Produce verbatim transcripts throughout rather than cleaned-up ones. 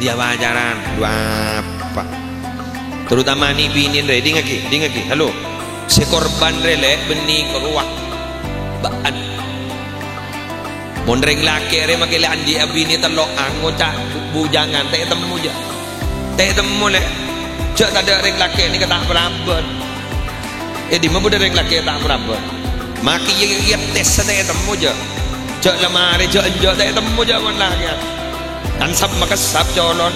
Iyâ, pacaran. Dhu apa? Terutama nè' binè rè, dingngaghi, dingngaghi. Halo. Sè korban rè, lè', bânnè rowa. Bâ'ân. Mon rèng lakè' rè makè lè' andi'â binè tello' ango ca' bu-, bujangan, ta' ètemmo jâ'. Ta' ètemmo, lè'. Jâ' tadâ' rèng lakè' nèka ta' parabân. È dimma bâdâ rèng lakè' ta' parabân? Makè iyâ-, iyâ tes ta' ètemmo jâ'. Jâ' la marè, jâ' enjâ' ta' ètemmo jâ' mon lakè'an. Kan sap makessap colon.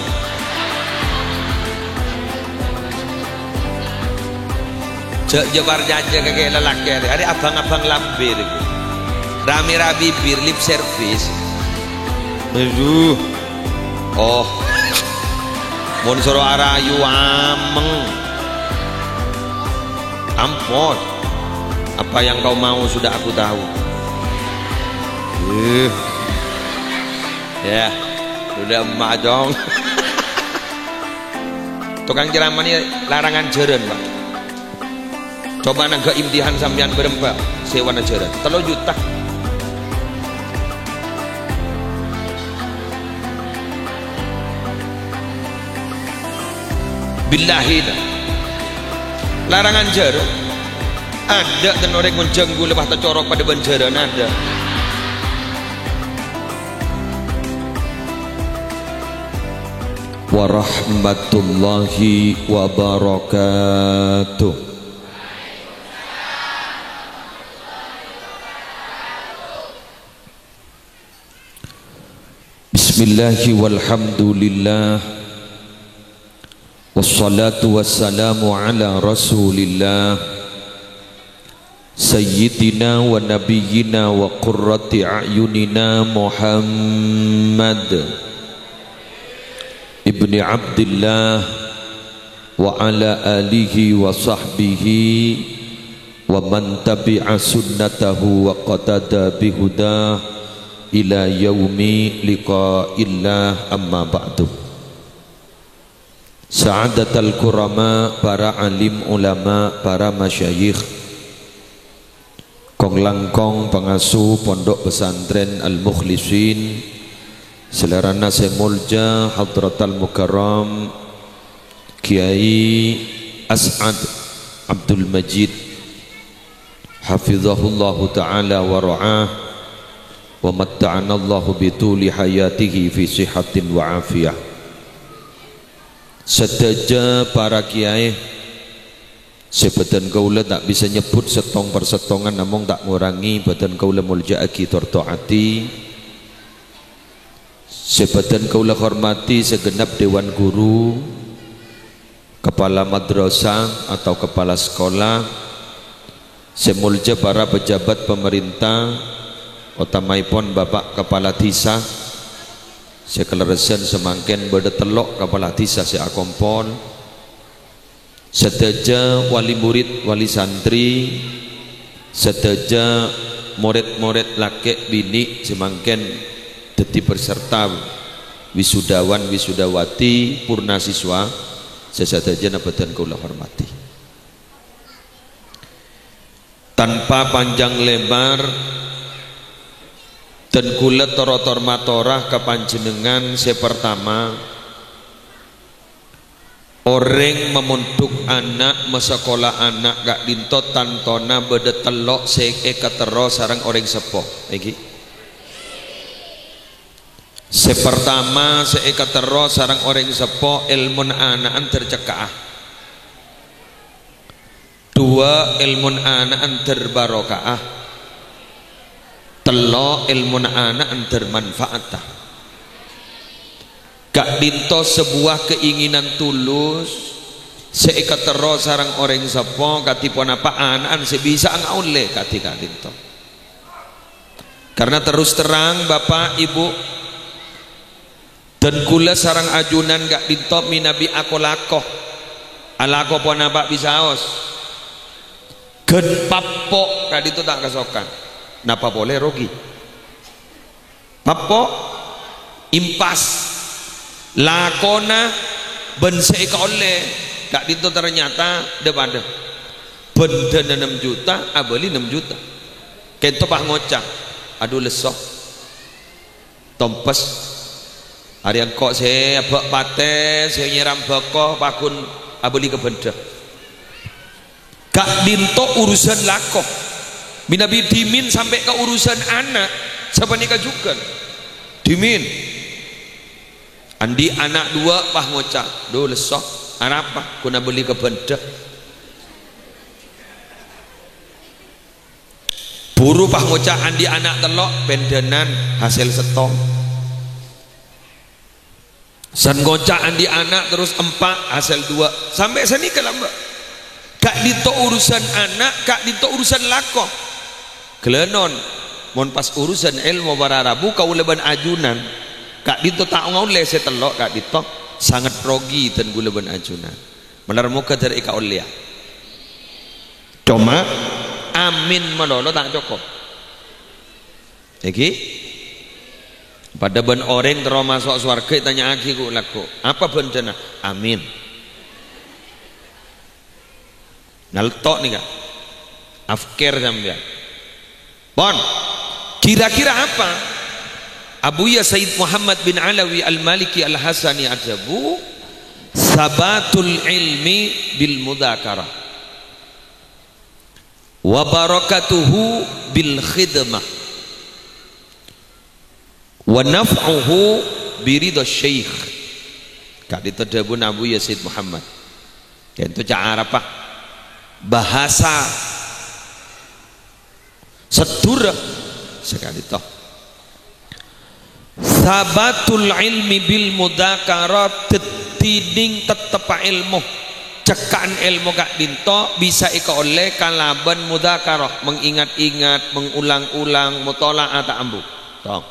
Jâ', jâ' parcajâ ka kè lalakè' arè, arè abâng-abâng lambè rèko. Rame-rame bibir, lip service. Aduh. Oh. Mon soro arayu ameng. Ampon. Apa yang kau mau sudah aku tahu. Eh. Ya. Udah emak dong. Tokang ceramah nè larangan jhârân, Pak. Coba nangghâ' imtihan sampèyan bârâmpa sèwana jhârân. Tello juta. Billahi, ta'. Larangan jhârân. Adâ' ten orèng ngonjhâng ghulâ pas tacorok padâ bân jhârân, adâ'. Warahmatullahi wabarakatuh. Bismillahi walhamdulillah. Wassalatu wassalamu ala Rasulillah. Sayyidina wa nabiyyina wa qurrati a'yunina Muhammad ibni Abdillah wa ala alihi wa sahbihi wa man tabi'a sunnatahu wa qatadha bihudah ila yaumi liqa'illah, amma ba'du. Sa'adatal kurama, para alim ulama, para masyayikh, kong-langkong pangasuh Pondok Pesantren Al-Mukhlisin, salèrana sè molja Hadratal Mukarram Kiai As'ad Abdul Majid, hafizahullahu ta'ala wa ra'ah, wa matta'anallahu bituli hayatihi fi sihatin wa afiyah. Sadhâjâ para kiai, sè bâdhân kaulâ ta' bisa nyebbhut sèttong-parsèttongan, namong ta' ngorangè bâdhân kaulâ molja'aghi tor to'ati. Sè bâdhân kaulâ hormatè sagenap dewan guru, kepala madrasah atau kepala sekolah, sè molja para pejabat pemerintah, otamaèpon Bapak Kepala Dhisa, sè kalerressan samangkèn bâdâ tello' kepala dhisa sè akompol, sadhâjâ wali murid, wali santri, sadhâjâ morèd-morèd lakè' binè' sè mangkèn dhâddhi peserta wisudawan wisudawati purna siswa sè sadhâjâna bâdhân kaulâ hormatè. Tanpa panjang lebar, dân kaulâ tor-otor matora ka panjhennengngan. Sè partama, orèng mamondhuk ana', masakola ana' ka'dinto tantona bâdâ tello' sè èkaterro sareng orèng seppo, èngghi. Sè partama sè èkaterro sareng orèng seppo, èlmona ana'na dhâr cekka'a. Duwâ', èlmona ana'na dhâr baroka'ah. Tello', èlmona ana'na dhâr manfa'atta. Ka'dinto sebuah keinginan tulus sè èkaterro sareng orèng seppo, kadhi ponapa ana'na sè bisa'a ngaollè kadhi ka'dinto. Karena terus terang, Bapak, Ibu, dân kaulâ sareng ajunan ka'dinto mènabi ako-lako. Alako ponapa bisaos? Ghân pappo' ka'dinto ta' kasokan. Napa polè rogi? Pappo', impas. Lakona bân sè èkaollè ka'dinto ternyata dhâ-padhâ. Bhândhânna nem juta, abâli nem juta. Kento pas ngoca', "Adhu, lesso." Tompes. Arè engko' sè abâ' patè, sè nyèram bhâko, paghun abâli ka bhândhâ. Ka'dinto urusan lako. Mènabi dhimèn sampè' ka urusan ana', sapanèka jhughân. Dhimèn. Andi' ana' duwâ' pas ngoca', "Dhu, lesso. Arapa? Ghun abâli ka bhândhâ." Buru pas ngoca' andi' ana' tello', pendhânan hasèl sèttong. San ngoca' andi' ana' terros empa', hasèl duwâ'. Sampè' sanèka lambâ'. Ka'dinto urusan ana', ka'dinto urusan lako. Ghellânon, mon pas urusan èlmo para rabu kaulâ bân ajunan, ka'dinto ta' ngaollè sè tello' ka'dinto, sanget rogi dân kaulâ bân ajunan. Malar moghâ dâr èkaollèya. Coma, amin malolo ta' cokop. Èngghi? Padâ bân orèng terro maso' sowarghâ ètanya'aghi ghu-, lagghu', "Apa bhândhâna?" "Amin." Nalto' nèka. Afkèr sampèyan. Pon, kira-kira apa? Abuya Sayyid Muhammad bin Alawi Al-Maliki Al-Hasani adhâbu, "Sabatul ilmi bil mudzakarah, wa barakatuhu bil khidmah, wa naf'uhu bi ridha syekh." Ka'dinto dhâbuna Abuya Sayyid Muhammad. Ka'dinto ca' Arab, Pak. Bahasa Sadhurâ saka'dinto. Sabatul ilmi bil mudzakarah, dhâddhining tetteppa èlmo, cekkaan èlmo ka'dinto bisa èkaollè kalabân mudzakarah, mengingat-ingat, mengulang-ulang, mutola'ah ta' ambu. Tong.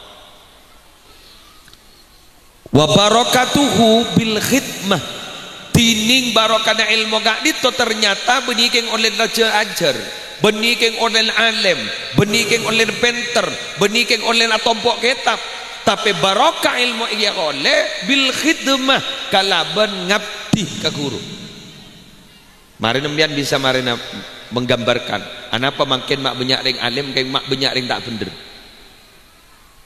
Wa barakatuhu bil khidmah. Dhinèng barokana èlmo ka'dinto ternyata bânnè kèng ollè rajâ ajhâr, bânnè kèng ollè alèm, bânnè kèng ollè pènter, bânnè kèng ollè atompo' kètab. Tapè barokah èlmo èkaollè bil khidmah, kalabân ngabdi ka ghuru. Marè sampèyan bisa marèna menggambarkan, anapa mangkèn ma' bânnya' rèng alèm, kèng ma' bânnya' rèng ta' bhendher.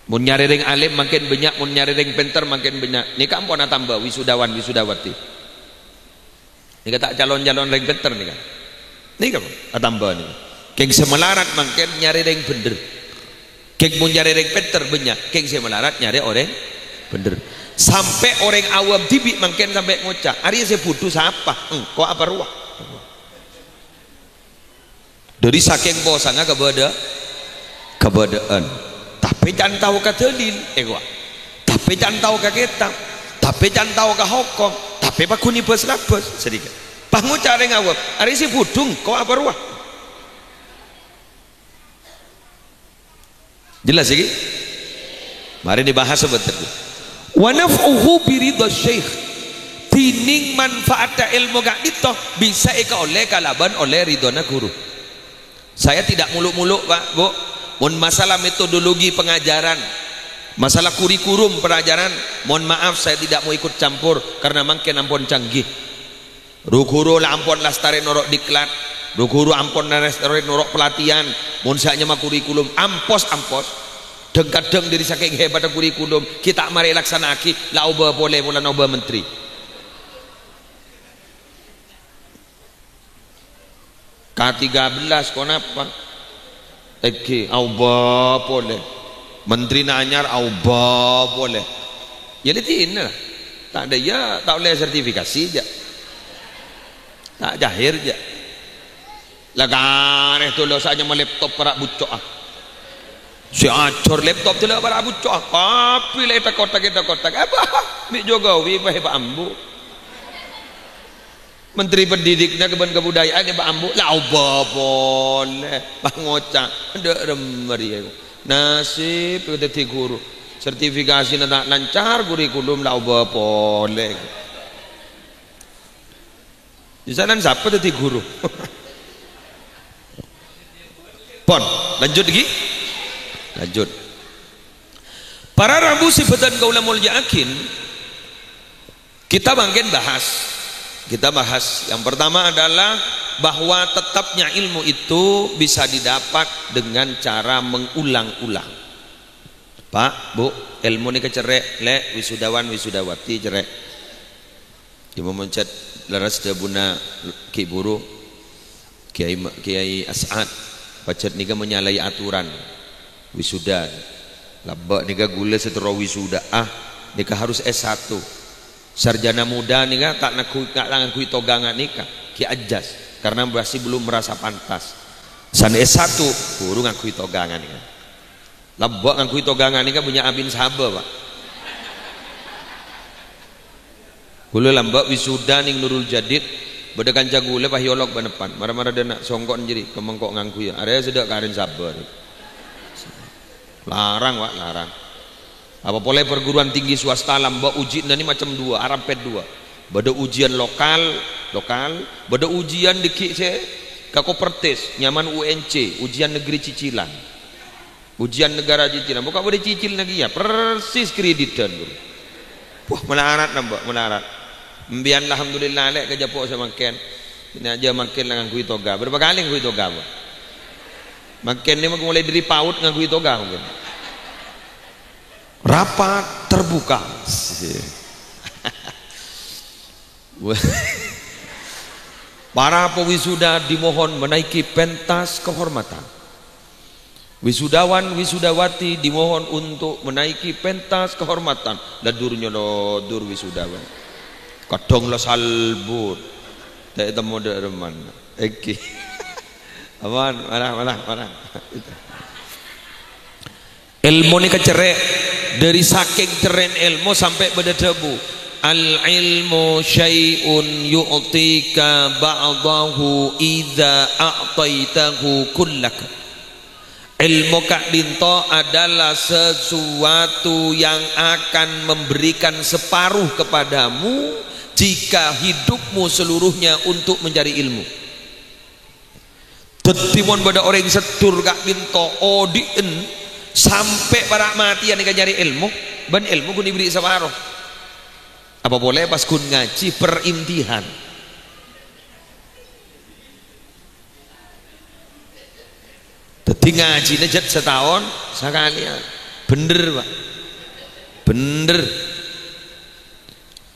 Mon nyarè rèng alèm mangkèn bânnya', mon nyarè rèng pènter mangkèn bânnya'. Nèka ampon atamba wisudawan-wisudawati. Nèka ta' calon-calon rèng pènter nèka. Nèka, pon, atamba nèka. Kèng sè malarat mangkèn nyarè rèng bhendher. Kèng mon nyarè rèng pènter bânnya', kèng sè malarat nyarè orèng bhendher. Sampè' orèng awam dhibi' mangkèn sampè' ngoca', "Arèya sè budhu sapa? Engko' apa rowa?" Dhâri sakèng posanga kabâdâ-, kabâdâ'ân. Tapè can tao ka dalil, èkowa. Tapè can tao ka kètab. Tapè can tao ka hokom. Tapè paghun èbâs-labâs, sadhikit. Pas ngoca' rèng awam, "Arèya sè budhu engko' apa rowa?" Jelas iki? Mari dibahas sebentar. Wa naf'uhu bi ridha syekh. Dhinèng manfaatta èlmo ka'dinto bisa èkaollè kalabân ollè ridhona ghuru. Saya tidak muluk-muluk, Pak, Bu. Mon masalah metodologi pengajaran, masalah kurikulum pelajaran, mohon maaf saya tidak mau ikut campur karena mangkèn ampon canggih. Ru-ghuru la ampon lastarè noro' diklat, ru-ghuru ampon lastarè noro' pelatihan, mon sè anyama kurikulum, ampos-ampos. Dhâng-kadhâng dhâri sakèng hebatta kurikulum, ghi' ta' marè èlaksana'aghi, la obâ polè polana obâ menteri. K tiga belas konapa? Èngghi, aobâ polè. Menterina anyar aobâ polè. Ya, lè dinna la. Ta' dâ' iyâ, ta' ollè sertifikasi, jâ'. Ta' cahir, jâ'. La karè dolo sè anyama laptop para' bucco'a. Sè ajhâr laptop dâlâ para' bucco'a. Kabbhi la èthak-kothak, èthak-kothak. Apa? Bi' Jokowi, pa, pa ambu. Menteri Pendidikna bân Kabudayaan, Pak Ambu, la obâ polè. Pas ngoca', "Dâ' remma rèya, nasib dhâddhi ghuru. Sertifikasina ta' lancar, kurikulum la obâ polè." Di sana sapa dhâddhi ghuru? Pon, lanjut lagi. Lanjut. Para rabu sè bhâdhân kaulâ molja'aghi, kita mangkèn bahas. Kita bahas. Yang pertama adalah bahwa tetapnya ilmu itu bisa didapat dengan cara mengulang-ulang. Pak, Bu, èlmo nèka cerrè', Lè', wisudawan, wisudawati cerrè'. Coma mon cèt lerres dhâbuna ghi' buru, Kèyaè Ma-, Kèyaè As'ad, pajhât nèka manyalaè aturan wisuda. Lambâ' nèka ghulâ sè terro wisuda'a, nèka harus S satu. Sarjana muda nèka ta' ngangghuy, ta' ngangghuy toga nga' nèka, ghi' ajjhâs, karena masih belum merasa pantas. San S satu, buru ngangghuy toga nga' nèka. Lambâ' ngangghuy toga nga' nèka bânnya' abin sabâ, Pak. Ghulâ lambâ' wisuda nèng Nurul Jadid, bâdâ kanca ghulâ pas èolok bân-eppa'an. Mara-mara dâ' na' songko'na jârèya, kemma engko' ngangghuy, arèya sè dâ' karèn sabâ. Larang, Pak, larang. Apa polè perguruan tinggi swasta lambâ' ujianna nè macem duwâ', arampèt duwâ'. Bâdâ ujian lokal, lokal, bâdâ ujian dâgghi' sè ka Kopertis, nyamana U N C, ujian negeri cicilan. Ujian negara cicilan. Pokok bâdâ cicilna kèya, persis kreditan, Bro. Wah, malarat nambâ', malarat. Embiyan, alhamdulillah, Lè', kajhâpo' samangkèn. Nè jhâ' mangkèn la ngangghuy toga. Bârâmpa kalè ngangghuy toga, Pak? Mangkèn nè mangkèn mulai dâri PAUD ngangghuy toga mangkèn. Rapat terbuka. Para pewisuda dimohon menaiki pentas kehormatan. Wisudawan, wisudawati dimohon untuk menaiki pentas kehormatan. La dur nyolodor wisudawan. Kadhâng la salbut. Ta' ètemmo dâ' remman. Èngghi. Aman, marah, marah, marah. Èlmo nèka cerrè', dâri sakèng cerrè'na èlmo sampè' bâdâ dhâbu, "Al-ilmu syai'un yu'tika ba'dahu idza a'taitahu kullak." Èlmo ka'dinto adalah sesuatu yang akan memberikan separuh kepadamu jika hidupmu seluruhnya untuk mencari ilmu. Dhâddhi, mon bâdâ orèng sèdur ka'dinto odi'en sampè' para' matèyan èka nyarè èlmo, bân èlmo ghun èberri' saparo. Apa polè pas ghun ngajhi per imtihan. Dhâddhi, ngajhina jhât sataon sakalèyan. Bhender, Pak. Bhender.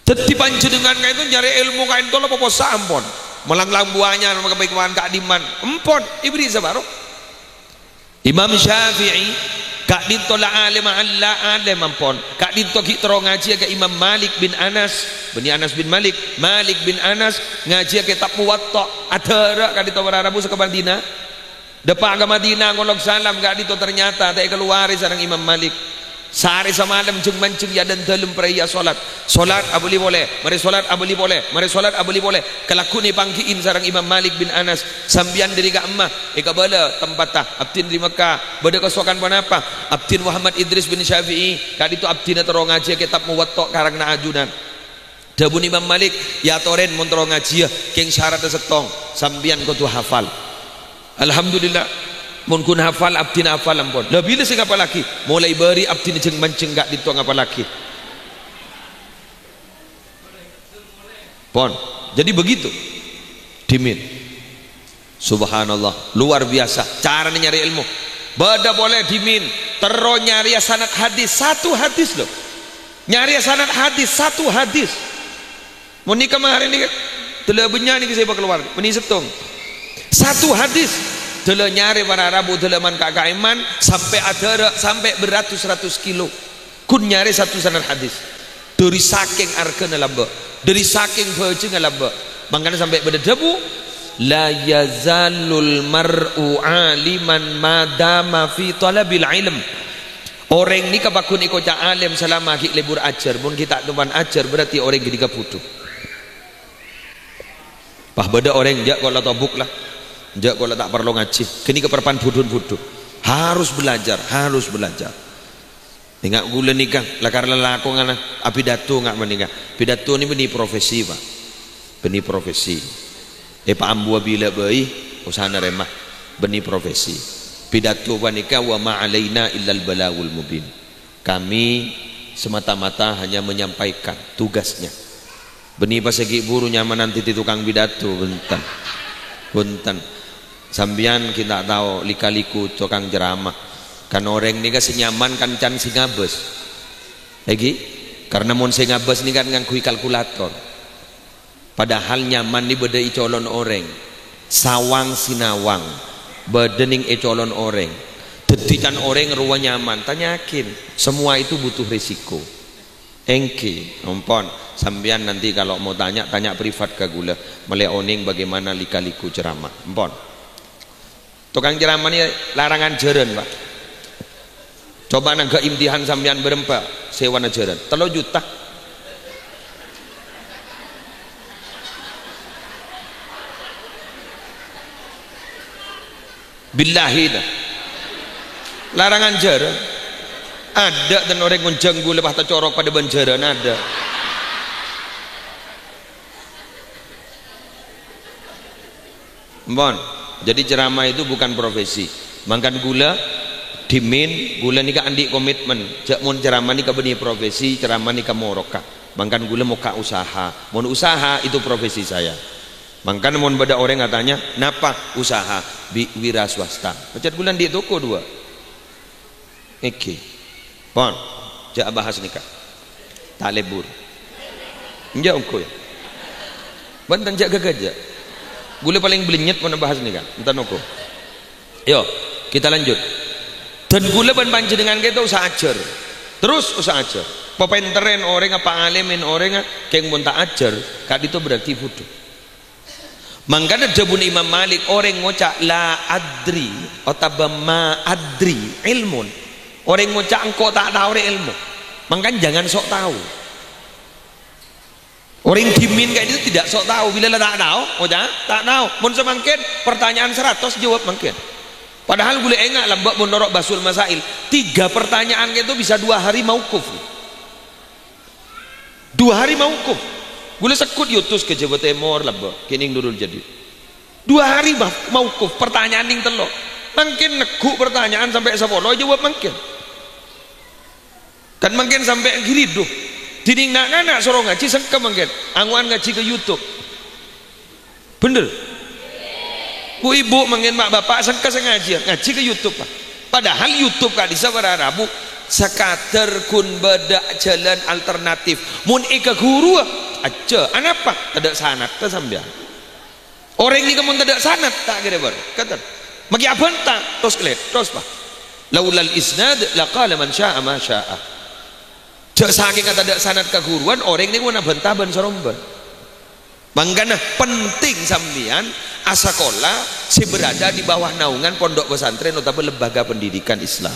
Dhâddhi, panjhennengan ka'dinto nyarè èlmo ka'dinto la popossa, ampon. Malanglang buwâna, maka pèkowan ka'dimman, ampon, èberri' saparo. Imam Syafi'i ka'dinto la alèm, la alèm, ampon. Ka'dinto ghi' terro ngajhiyâ ka Imam Malik bin Anas, bânnè Anas bin Malik, Malik bin Anas ngajhiyâ kètab Muwatta', adhârâ' ka'dinto para rabu sè ka Madinah. Dâpa' ka Madinah ngolok salam, ka'dinto ternyata ta' èkalowarè sareng Imam Malik. Saarè samalem jhâng-manjhâng è adâ' dâlem parèya solat. Solat abâli polè, marè solat abâli polè, marè solat abâli polè. Kalagghu'na èpanggi'in sareng Imam Malik bin Anas, "Sampèyan dâri ka'emma?" "Èkabâlâ tempatta, abdhina dâri Mekkah." "Bâdâ kasokan ponapa?" "Abdhina Muhammad Idris bin Syafi'i, ka'dinto abdhina terro ngajhiyâ kètab Muwatta' karangnga ajunan." Dhâbuna Imam Malik, "Èyatorè mon terro ngajhiyâ, kèng saradhâ sèttong, sampèyan kodhu hafal." "Alhamdulillah, mon ghun hafal, abdhina hafal ampon." "Lha bilâ sè ngapallaghi?" "Molaè bâri' abdhina jhâng-manjhâng ka'dinto ngapallaghi." Pon. Jadi begitu. Dhimèn. Subhanallah, luar biasa carana nyarè èlmo. Bâdâ polè dhimèn, terro nyarèya sanad hadis, satu hadis, lho. Nyarèya sanad hadis, satu hadis. Mon nèka marè nèka, dâlâ bânnya' nèka sè èpakalowar, bânnè sèttong. Satu hadis, dâlâ nyarè para rabu, dâlâ man ka-, ka'emman, sampè' adhârâ', sampè' beratus-ratus kilo. Ghun nyarè satu sanad hadis. Dâri sakèng arghâna lambâ', dâri sakèng bhâjhengnga lambâ'. Mangkana sampè' bâdâ dhâbu, "La yazalul mar'u aliman ma dama fi talabil ilm." Orèng nèka pagghun èkoca' alèm salama ghi' lebur ajhâr. Mon ghi' ta' toman ajhâr, berarti orèng ghânèka budhu. Pas bâdâ orèng, "Enjâ' ko' la tobuk la. Enjâ' ko' la ta' parlo ngajhi." Ghânèka parappa'na budhuna budhu. Harus belajar, harus belajar. Enga' ghulâ nèka, lakar lalakonna apidato enga' panèka. Pidato nè bânnè profesi, Pak. Bânnè profesi. Èpaambuwâ bilâ bhâi, osa narèma. Bânnè profesi. Pidato panèka, "Wa ma alaina illal balagul mubin." Kami semata-mata hanya menyampaikan tugasnya. Bânnè pas ghi' buru nyamana dhâddhi tokang pidato, bhunten. Bhunten. Sampèyan ghi' ta' tao lika-liku tokang ceramah. Kan orèng nèka sè nyaman kan can sè ngabâs. Èngghi? Karna mon sè ngabâs nèka kan ngangghuy kalkulator. Padahal nyaman nè bâdâ è colon orèng. Sawang sinawang bâdâ nèng è colon orèng. Dhâddhi can orèng rowa nyaman. Tanyaaghi, semua itu butuh resiko. Èngghi, ampon. Sampèyan nanti kalau mau tanya, tanya privat ka ghulâ. Mèlè onèng bagaimana lika-liku ceramah. Ampon. Tokang ceramah nè larangan jhârân, Pak. Coba nangghâ' imtihan sampèyan bârâmpa sèwana jhârân. Tello juta. Billahi ta. Larangan jhârân. Adâ' ten orèng ngonjhâng ghulâ pas tacorok padâ bân jhârân, adâ'. Ampon. Jadi ceramah itu bukan profesi. Mangkana ghulâ dhimèn, ghulâ nèka andi' komitmen. Jhâ' mon ceramah nèka bânnè profesi, ceramah nèka moroka. Mangkana ghulâ mokka' usaha. Mon usaha itu profesi saya. Mangkana mon bâdâ orèng atanya, "Napa usaha?" "Bi-, wira swasta." Pajhât ghulâ andi' toko duwâ'. Èngghi. Pon, jhâ' abahas nèka. Ta' lebur. Enjâ' ongghu, yâ. Bhunten, jhâ' ghâghâ, jhâ'. Ghulâ palèng blennyet mon abahas nèka. Enten ongghu. Yo, kita lanjut. Dan ghulâ bân panjhennengngan kèto usaha ajhâr. Terus usaha ajhâr. Papènterrèn orèngnga, paalimèn orèngnga, kèng mon ta' ajhâr, ka'dinto berarti bhudhu. Mangkana dhâbuna Imam Malik, orèng ngoca' "La adri" otabâ "Ma adri" èlmon. Orèng ngoca' "Engko' ta' tao rè èlmo." Mangkana jangan sok tao. Orèng dhimèn ka'dinto tidak sok tao. Bilâ la ta' tao, ngoca' "Ta' tao." Mon samangkèn, pertanyaan seratos jawab mangkèn. Padahal ghulâ enga' lambâ' mon noro' Basul Masail. Tiga pertanyaan kèto bisa dua hari mauquf. Dua hari mauquf. Ghulâ segghut èotos ka Jhâbâ Tèmor lambâ', kènèng Nurul Jadid. Dua hari ma-, mauquf, pertanyaan nèng tello'. Mangkèn neggu' pertanyaan sampè' sapolo, èjâwâb mangkèn. Kan mangkèn sampè' ghiridhu. Dhinèng na'-kana' soro ngajhi sengka mangkèn. Ango'an ngajhi ka YouTube. Bhender? Bu-ibu mangkèn ma'-bapa' sengka sè ngajhiyâ, ngajhi ka YouTube, Pak. Padahal YouTube ka'dissa' para rabu sakadar ghun bâdâ jhâlân alternatif. Mon èkaghurua, ajjhâ. Anapa? Tadâ' sanadda sampèyan. Orèng nèka mon tadâ' sanad, ta' kèra bâr-, kènten. Maghi abhânta, tos kelè-, tos, Pak. Laulal isnad, laqala man sya'a ma sya'a. Jhâ' sakènga tadâ' sanad kaghuruwân, orèng nèka mon abhânta bân sarombân. Mangkana penting sampèyan asakola sè berada di bawah naungan pondok pesantren otabâ lembaga pendidikan Islam.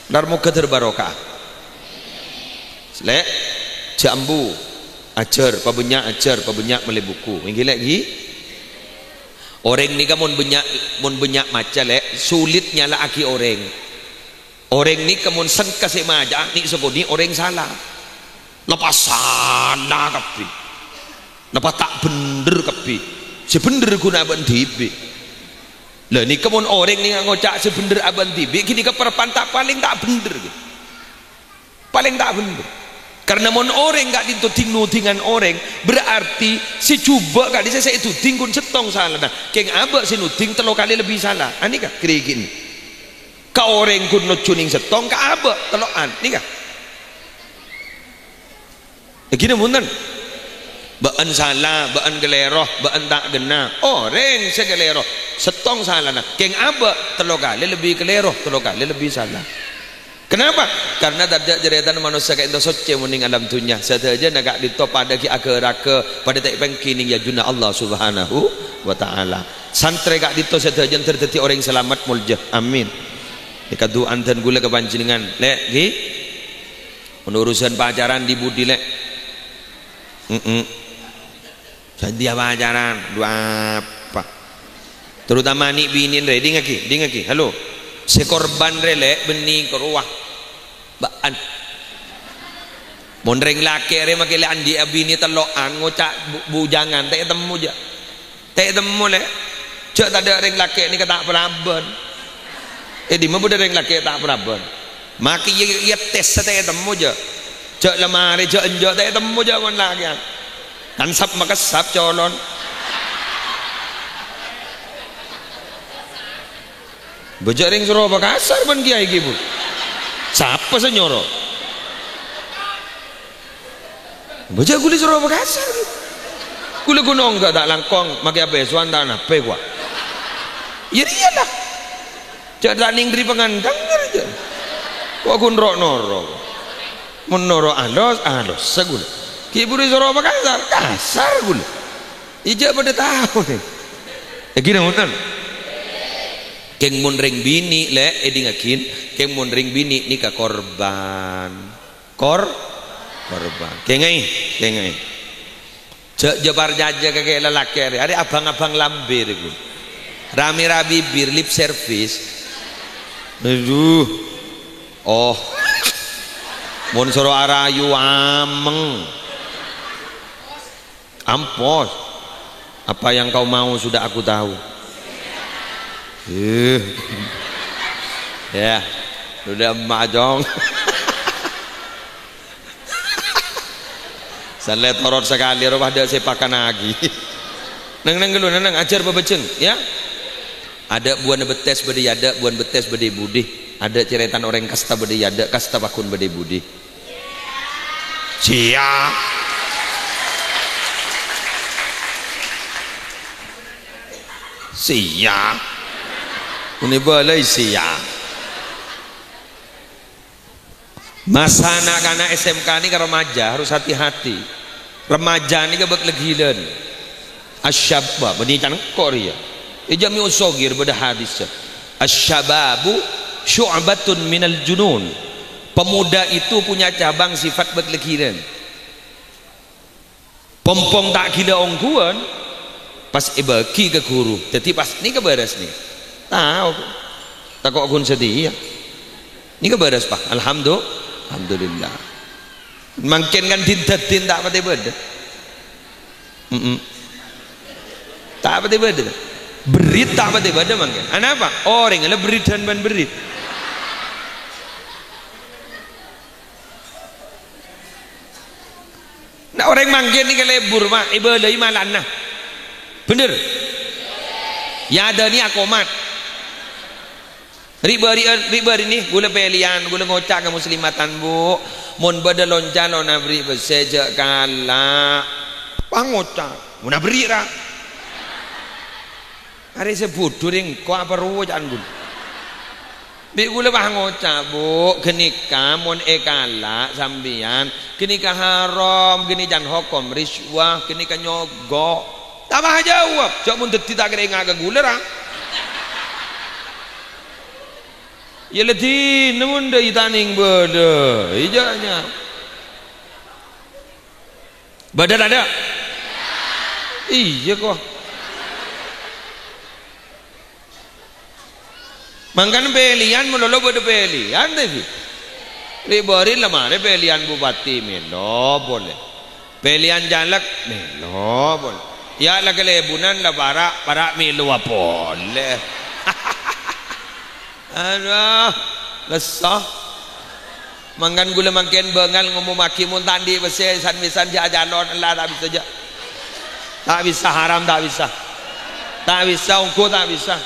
Nar moghâ terbarokah. Lè', jhâ' ambu, ajhâr, pabânnya' ajhâr, pabânnya' mellè buku. Èngghi, Lè', ghi? Orèng nèka mon bânnya', mon bânnya' maca, Lè', sulit nyala'aghi orèng. Orèng nèka mon sengka sè maca'a nè' sakonè' orèng sala. Napa sala kabbhi? Napa ta' bhender kabbhi? Sè bhender ghun abâ'na dhibi'. Lah nèka mon orèng nèka ngoca' sè bhender abâ'na dhibi', ghânèka parappa'na ta' palèng ta' bhender, ghi. Palèng ta' bhender. Karna mon orèng ka'dinto dhing-nodhingan orèng, berarti sè jhubâ' ka'dissa' sè èdodhing ghun sèttong salana. Kèng abâ' sè nodhing tello kalè lebbi sala. Anèka, ghârighin. Ka orèng ghun nojjhu nèng sèttong, ka abâ' tello'an. Nèka. Èngghi napa bhunten? Bâ'na sala, bâ'na kalèro, bâ'na ta' ghenna. Orèng sè kalèro, sèttong salana. Kèng abâ', tello kalè lebbi kalèro, tello kalè lebbi sala. Kenapa? Karna tadâ' carètana manossa ka'dinto soccè mon nèng alam dhunnya. Sadhâjâna ka'dinto padâ ghi' aghâ-ragâ, padâ ta' èpènggi nèng yajuna Allah Subhanahu wa Ta'ala. Santrè ka'dinto sadhâjâna dhâddhi orèng salamet molja. Amin. Èkadu'an dân ghulâ ka panjhennengngan. Lè', ghi? Mon urusan pacaran di budi, Lè'? Mm-mm. Sadiya pacaran, dhu apa? Terutama nè' binèn rè, dhingngaghi, dhingngaghi. Halo. Sè korban rè, Lè', bânnè korowa. Bâ'na. Mon rèng lakè' rè makè lè' andi'â binè tello'an, ngoca' bu-, bujangan, ta' ètemmo jâ'. Ta' ètemmo, Lè'. Jâ' tadâ' rèng lakè' nèka ta' parabân. È dimma bâdâ rèng lakè' ta' parabân? Makè iyâ, iyâ tes ta' ètemmo jâ'. Jâ' la marè, jâ' enjâ' ta' ètemmo jâ' mon lakè'an. Kan sap-makessap colon. Bâjâ rèng soro apa kasar bân kèyaè ghi, Bu? Sapa sè nyoro? Bâjâ ghulâ soro apa kasar? Ghulâ ghun ongghâ ta' langkong, makè apèsowan ta' napè, kowa. Iyâ, iyâlah. Jhâ' ta' nèng dhâri pangandhâng, jhâ'. Kowa ghun ro'-noro'. Mon noro' alos, alos, saghulâ. Ghi' buru soro apa kasar? Kasar ghulâ. Ijâ padâ tao, nè. Èghi nèng ngoten. Kèng mon rèng binè', Lè', èdingngaghi, kèng mon rèng binè' nèka korban. Kor-, korban. Kèngèng, kèngèng. Jhâ', jhâ' parcajâ ka kè lalakè' arè. Arè abhâng-abhâng lambâ' rèya. Rame-rame bibir, lip service. Aduh. Oh. Mon soro arayu ameng. Ampos. Apa yang kau mau sudah aku tahu. Eh. Ya. Sudah emak, Cong. Sallè torot sakalè, rowa dâ' sè pakannaghi. Neng-neng ghâllu, neng-neng, ajhâr pabhâjheng, ya. Adâ' buwâna bettès bâdâ è adâ', buwâna bettès bâdâ è budi. Adâ' carètana orèng kasta bâdâ è adâ', kasta pagghun bâdâ è budi. Siya. Siya. Muni bâlâi siya. Masa na'-kana' S M K nèka remaja, harus hati-hati. Remaja nèka bâk la ghilâna. Asyab-, wah, bânnè can engko' rèya. È Jami'us Shaghir bâdâ hadis. "Asy-syababu syu'batun minal junun." Pemuda itu punya cabang sifat bâk la ghilâna. Pong-pong ta' ghilâ ongghuwân, pas èbâghi ka ghuru. Dhâddhi pas nèka bârâs nè. Tao, tako' ghun satèya. Nèka bârâs, Pa'. Alhamdu-, alhamdulillah. Mangkèn kan din-dhâddin ta' patè bâdâ. Mm-mm. Ta' patè bâdâ. Berrit ta' patè bâdâ mangkèn. Anapa? Orèng la berritan bân berrit. Na' orèng mangkèn nèka lebur, Pa', èbâlâi malana. Bhender? Èadâni akomat. Ri'-, bâri'-, ri'-, bârinè, ghulâ pèlèyan, ghulâ ngoca' ka muslimatan, Bu. Mon bâdâ lon-calonna aberri' pèssè, jhâ' kala'. Pas ngoca', "Mon aberri', ra." Arè sè budhu rèng ko' apa rowa ca'na ghulâ. Bi' ghulâ pas ngoca', Bu, ghânèka mon èkala' sampèyan, ghânèka haram, ghânèka can hokom rishwah, ghânèka nyogo'. Ta' pas ajâwâb, jhâ' mon dhâddhi ta' kèra enga' ka ghulâ, ra. Iyâ la dinah mon dâ' ita' nèng bâdâ, ijâ nya. Bâdâ tadâ'? Iyâ, ko. Mangkana pèlèyan malolo bâdâ pèlèyan, ta' ghi? Ri'-, bâri' la marè pèlèyan bupati mèlo polè. Pèlèyan caleg mèlo polè. Yâ la kalèbunan la para', para' mèlowa polè. Adhu, lesso. Mangkana ghulâ mangkèn bângal ngomomaghi mon ta' andi' pèssè san-, san jhâ' calon, ella ta' bisa jhâ'. Ta' bisa, haram ta' bisa. Ta' bisa, ongghu ta' bisa.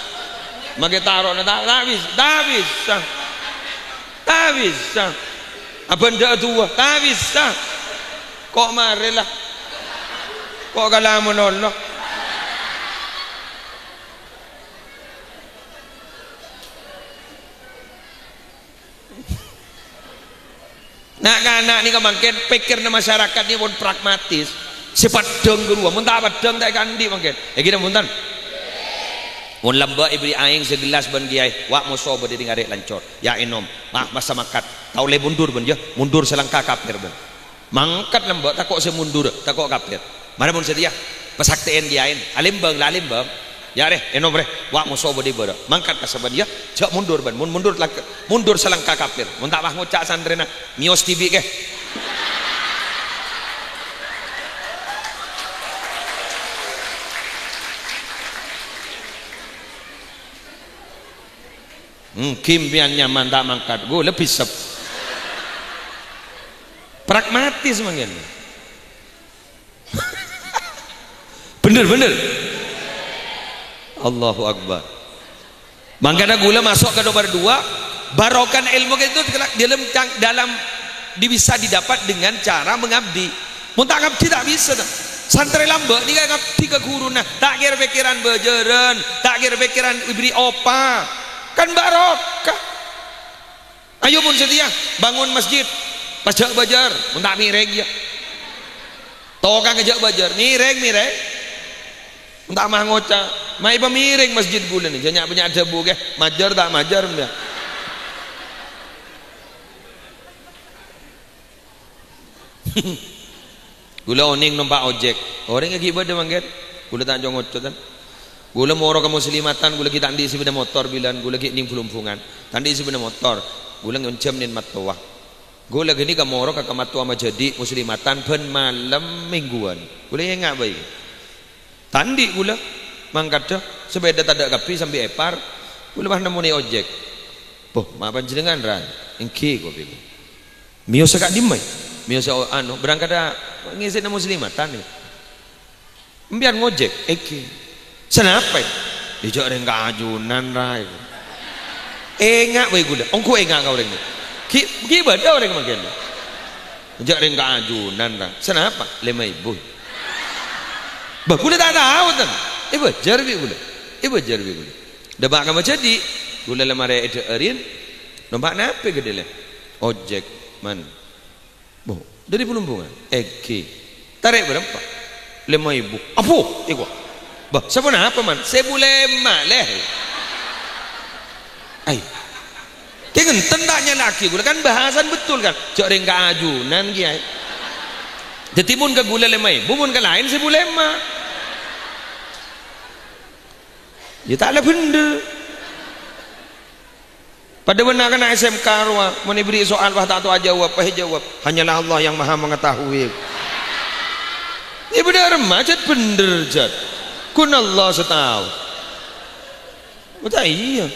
Makè taro'na ta', ta' bis-, ta' bisa. Ta' bisa. Abhândhâ'â duwâ, ta' bisa. Ko' marè la. Ko' kala' malolo. Na'-kana' nèka mangkèn pèkkèrra masyarakat nèka pon pragmatis. Sè paddhâng ghâruwa, mon ta' paddhâng ta' èkaandi' mangkèn. Èngghi napa bhunten? Mon lambâ' èbherri' aèng sagellas bân kèyaè, wa' moso bâdâ è dinna' arè' lancor. Yâ ènom, mah, masa mangkat. Ta' ollè mundur bân, yâ. Mundur salangka kafir bân. Mangkat lambâ', tako' sè mundur, tako' kafir. Marè mon satèya, pasaktè'èn kèyaèn, alèmbâng la alèmbâng. Yâ rè, ènom rè, wa' moso bâdâ è bârâ'. Mangkat ka sabbhân yâ, jhâ' mundur bân, mon mundur lak-, mundur salangka kafir. Mon ta' pas ngoca' santrèna, mèyos dhibi' kè. Hmm, ghi' empèyan nyaman ta' mangkat, ghulâ bisep. Pragmatis mangkèn. Bhender, bhender. Allahu Akbar. Mangkana ghulâ maso' ka nomer dua, Barokah ilmu itu dalam, dalam di-, bisa didapat dengan cara mengabdi. Mon ta' ngabdi ta' bisa, ta'. Santrè lambâ' nèka ngabdi ka ghuruna, ta' kèra pèkkèran bâjârân, ta' kèra pèkkèran èbèrri' opa. Kan barokah. Ayo mon satèya bângon masjid, pas jâ' bâjâr, mon ta' mèrèng, iyâ. Tokang jâ' bâjâr, mèrèng, mèrèng. Mon ta' ma' ngoca', "Maèpon mèrèng masjid ghulâ nè, jâ' nya'-bânnya' dhâbu kè, majâr ta' majâr, embiyâ." Ghulâ onèng nompa' ojek. Orèng ghi' bâdâ mangkèn. Ghulâ ta' co-ngoco, tan. Ghulâ moro ka muslimatan, ghulâ ghi' ta' andi' sepeda motor bilân, ghulâ ghi' nèng Blumbungan. Ta' andi' sepeda motor. Ghulâ ngonjhâm nèng mattowa. Ghulâ ghânèka moro ka, ka mattowa majâdi' muslimatan bân malem mèngguwân. Ghulâ enga' bhâi. Ta' andi' ghulâ. Mangkadhâ sepeda tadâ' kabbhi sambi èpar. Ghulâ pas nemmonè ojek. "Boh, ma' panjhennengngan, Ra?" "Èngghi," kopi. "Mèyosa ka'dimma, è?" "Mèyosa, o-, anu, berangkat a-, ngèsèna muslimatan, è." "Empèyan ngojek?" "Èngghi." "Sanapa, è?" "È, jâ' rèng ka ajunan, Ra." Enga' bhâi ghulâ. Ongghu enga' ka orèng. Ghi', ghi' bâdâ orèng mangkèn. "Jâ' rèng ka ajunan, Ra." "Sanapa?" "Lèma èbu." Bâh, ghulâ ta' tao, tan. Èbâjâr bi' ghulâ. Èbâjâr bi' ghulâ. Dâpa' ka majâdi', ghulâ la marè èdhâ'âri, "Nompa' napè ghâdhâ, Lè?" "Ojek, Man." "Boh, dâri Blumbungan?" "Èngghi." "Tarè' bârâmpa?" "Lèma èbu." "Apo, èko?" "Bâh, saponapa, Man?" "Sèbu lèma', Lè." Ai. Kèng enten ta' nyala'aghi ghulâ, kan bahasan betul, kan? Jâ' rèng ka ajunan, Kèyaè. Dhâddhi, mon ka ghulâ lèma èbu, mon ka laèn sèbu lèma'. Iyâ, ta' la bhendher. Padâ bân na'-kana' S M K rowa, mon èbèrri' soal, pas ta' tao ajâwâb, pas èjâwâb, "Hanyalah Allah yang Maha Mengetahui." Iyâ, bâdâ remma, jhât bhendher, jhât. Ghun Allah sè tao. Mata iyâ.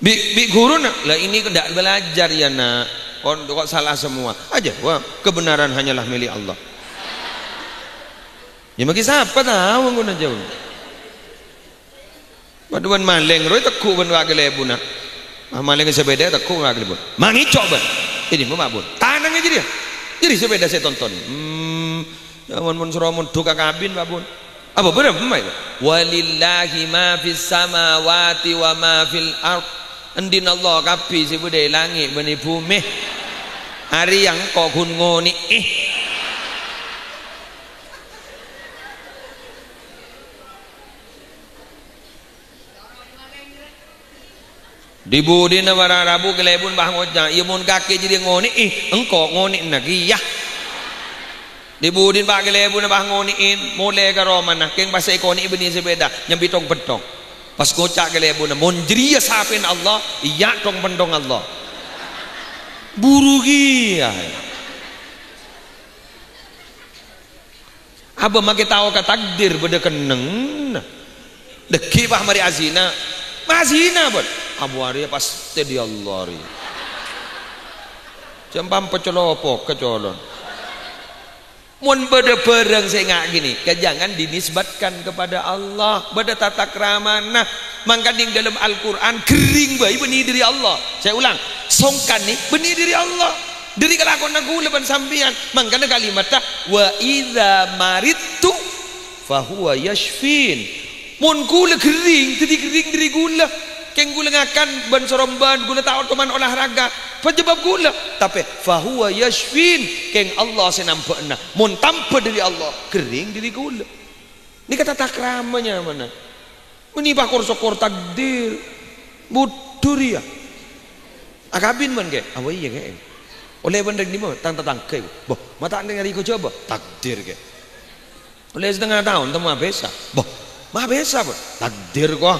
Bi', bi' ghuruna, "Lah, ini ndak belajar ya, Nak. Kok, kok salah semua?" Ajâwâb, "Kebenaran hanyalah milik Allah." Iyâ, maghi sapa tao ngghuna'a jâwâb. Padâ bân malèng rowa èteggu' bân wa' kalèbunna. Ah, malèng sepeda èteggu' wa' kalèbun. "Mangèco', Bun." "Ini, Pak Bun." Tanangnga jârèya. Jârèya sepeda sè ètonton. Hmm, jhâman mon soro mondhuk ka kabin, Pak Bun. Apa bârâmma, Pak? "Walillahi ma fis samawati wa ma fil ard." Andi'na Allah kabbhi sè bâdâ è langngè' bân è bhumè. Arèya engko' ghun ngonè'è. Dhi-budhina para rabu kalèbun pas ngoca', "Iyâ, mon kakè jârèya ngonè'è, engko' ngonè'na kèya." Dhi-budhina pa' kalèbunna pas ngonè'è, molè ka romana, kèng pas sè èkonè'è bânnè sepeda, nyambi thong-penthong. Pas ngoca' kalèbunna, "Mon jârèya sapèna Allah, iyâ thong-penthong Allah." Buru kèya. Abâ' makè tao ka takdir bâdâ kennengnganna. Dhâggi' pas marè azina. Azina, Bun. Abu arèya pastè dâri Allah rèya. Jhâ' pam pacolopo' ka colon. Mon bâdâ bhârâng sè nga' ghânèka, jangan dinisbatkan kepada Allah. Bâdâ tata kramana. Mangkana è dâlem Al-Qur'an, ghering bhâi bânnè dâri Allah. Saya ulang, songkan nè bânnè dâri Allah. Dâri kalakowanna ghulâ bân sampèyan. Mangkana kalimatta, "Wa idza maridtu fahuwa yasyfin." Mon ghulâ ghering, dhâddhi ghering dâri ghulâ. Kèng ghulâ ngakan bân sarombân, ghulâ ta' otoman olahraga. Penyebab ghulâ. Tapè, "Fahuwa yasyfin." Kèng Allah sè nambâ'âna. Mon tambâ dâri Allah, ghering dâri ghulâ. Nèka tata krama nyamana. Mènè pakor-sokor takdir. Budhu rèya. Akabin bân, Kè? Awa iyâ, Kè. Ollè bân rèng dimma? Tang tatangghâ, èko. Boh, ma' ta' nèng arèya èkojhâbâ? Takdir, Kè. Ollè satengnga taon, ta' mabissa? Boh, mabissa, Bun? Takdir, ko.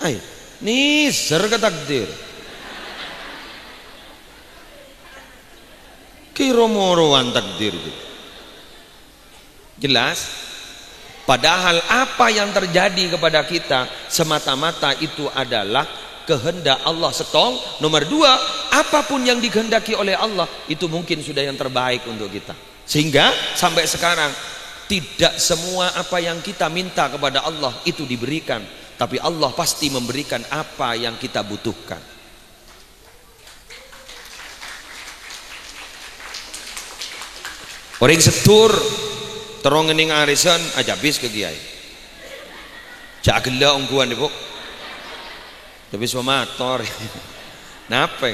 Ay, nèser ka takdir. Kèro-morowan takdir, Kè. Jelas? Padahal apa yang terjadi kepada kita semata-mata itu adalah kehendak Allah. Settong. Nomor dua, apapun yang dikehendaki oleh Allah, itu mungkin sudah yang terbaik untuk kita. Sehingga sampai sekarang, tidak semua apa yang kita minta kepada Allah itu diberikan. Tapi Allah pasti memberikan apa yang kita butuhkan. Orèng seddur terro ngennèng arèsan, ajâbis ka kèyaè. Jhâ' ghellâ' ongghuwân, Bu. Ajâbis mamator. Napa,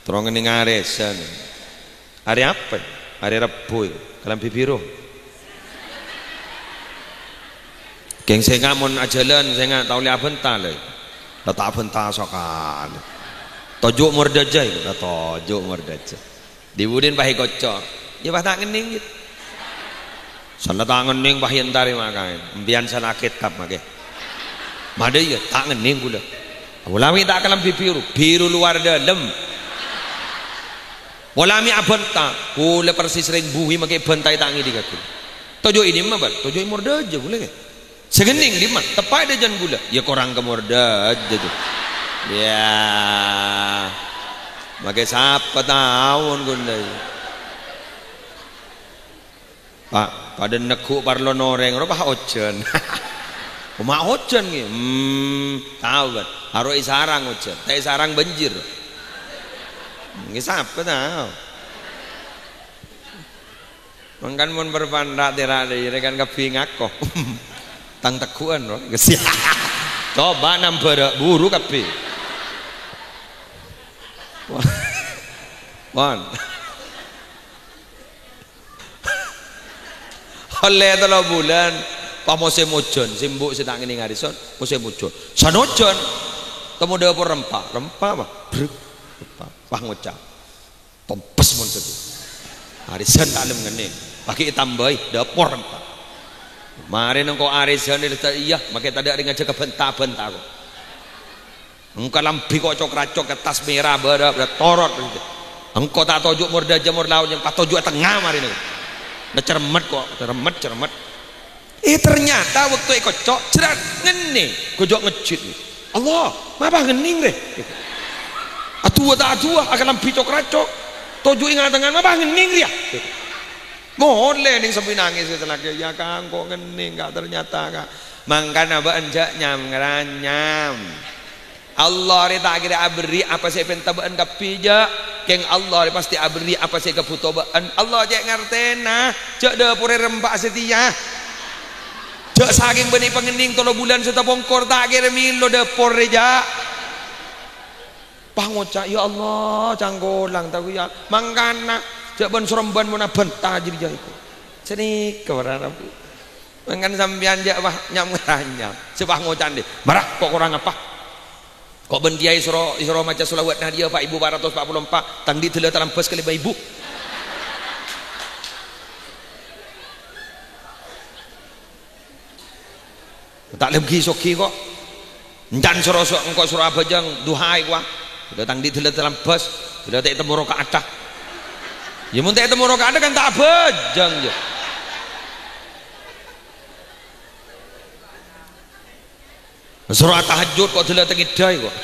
terro ngennèng arèsan. Arè apa? Arè Rebbhu, kalambhi biru. Kèng sènga' mon ajhâlân, sènga' ta' ollè abhânta, lè. La ta' abhânta sakalè. Toju' mordâjâ, la toju' mordâjâ. Dhi-budhina pas èkocco'. Iyâ, pas ta' ngennèng, gitu. Sala ta' ngennèng, pas èntarè makaè. Empèyan sala kètab, makè. Madâ iyâ, ta' ngennèng ghulâ. Ghulâ mè' ta' kalambhi biru, biru luar dalem. Pola mè' abhânta, ghulâ persis rèng buwi makè bhântaè ta' ngèdhingngaghi. Toju' è dimma, Bal? Toju' è mordâjâ ghulâ, kè. Sè ngennèng dimma? Teppa' è dâjâna ghulâ. Iyâ, korang ka mordâjâ, jâ. Iyâ. Makè sapa taon ghulâ, iyâ. Pa-, padâ neggu' parlona orèng, rowa pas ojhân. Coma ojhân, ghi. Hmm, tao, kan? Aro èsarang ojhân, ta' èsarang banjir. Ghi sapa tao? Mangkana mon parpandhâ tèra' rèya kan kabbhi ngako. Tang tegghu'ân, rowa. Coba nambârâ' buru kabbhi. Pon. Ollè tello bulân, pas mosèm ojhân, sè embu' sè ta' ngennèng arèsan, mosèm ojhân. San ojhân, temmo dâpor rempa, rempa, Pak. Brek, rempa. Pas ngoca', "Tompes mon sèdhi. Arèsan ta' lem ngennèng, pas ghi' ètambâi, dâpor rempa." Marè nengko' arèsan, iyâ, makè tadâ' rèng ajâgâ bhânta-bhânta, kok. Engko' lambhi kok cok-racok, kertas mèra, bârâ', bârâ', torot. Engko' ta' toju' mordâjâ, mor laon, yang pas toju' è tengnga marèna. Nah, cermet kok, cermet, cermet. Eh, ternyata waktu èkocco', jrat, ngennèng, gojok ngejjit. "Allah, mapa ngennèng, rè?" Adu'a ta' adu'a, akalambhi cok-racok. Toju' è nga-tengnga, "Mapa ngennèng, rèya?" Molè nèng sambi nangès, katelakè, "Ya, Kang, kok ngennèng, Kak, ternyata, Kak." Mangkana bâ'na jhâ' nyam-ngaranyam. Allah rè ta' kèra aberri' apa sè èpènta bâ'na kabbhi, jâ'. Kèng Allah rè pastè aberri' apa sè èkabhuto bâ'na. Allah cè' ngartèna, jâ' dâporè rempa satèya. Jâ' sakèng bânnè pangennèng tello bulân sè tapongkor, ta' kèra mèlo dâporè, jâ'. Pas ngoca', "Ya Allah, cangkolang tako' ya." Mangkana, jâ' bân-sorembân mon abhânta jârèya iko. Sanèka para rabu. Mangkana sampèyan jâ' pas nyam-ngaranyam. Sè pas ngoca' andi', "Mara, kok korang apa? Kok bân kèyaè èsoro, èsoro maca sholawat Nahdiyah, Pak, èbu pa' ratos pa' polo empa', tang andi' dâlla talambâs ka lèma èbu." Ta' lem ghi-soghi kok. Encan soro-, so-, engko' soro abhâjâng duha èkowa. Dâlla tang andi' dâlla talambâs, dâlla ta' ètemmo roka'atta. Ya, mon ta' ètemmo roka'atta kan ta' abhâjâng, ya. Soro atahajjud kok dâlla ta' ngèdâi kok.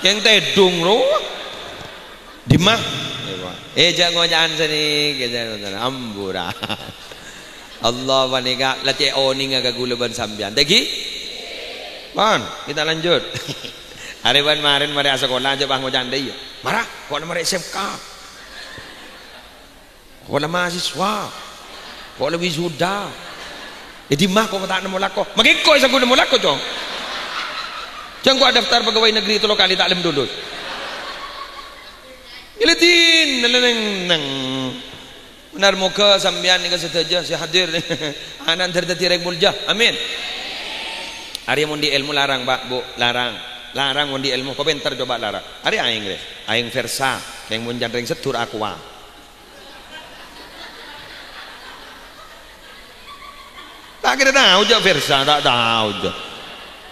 Kèng tèdung, ro. Dimma? Eh, jâ' ngoca'an sanèka, jâ' ngoca'an. Ambura. Allah panèka la cè' onènga ka ghulâ bân sampèyan. Tèngghi? Pon, kita lanjut. Arè bân marèn marè asakola jâ' pas ngoca' andi' ya. Mara, kok la marè S M K. Kok la mahasiswa. Kok la wisuda. È dimma kok ta' nemmo lako. Makè engko' sè ghun nemmo lako, Cong. Jâ' engko' adaftar pegawai negeri tello kalè ta' lem lulus. Ngèlèdin, neng, neng. Bhender, moghâ sampèyan nèka sadhâjâ sè hadir ana'na dhâddhi rèng molja. Amin. Arèya mon andi' èlmo larang, Pak, Bu, larang. Larang mon andi' èlmo, papènter coba larang. Arèya aèng, rè. Aèng Versa, kèng mon can rèng seddur Aqua. Ta' kèra tao jâ' Versa, ta' tao jâ'.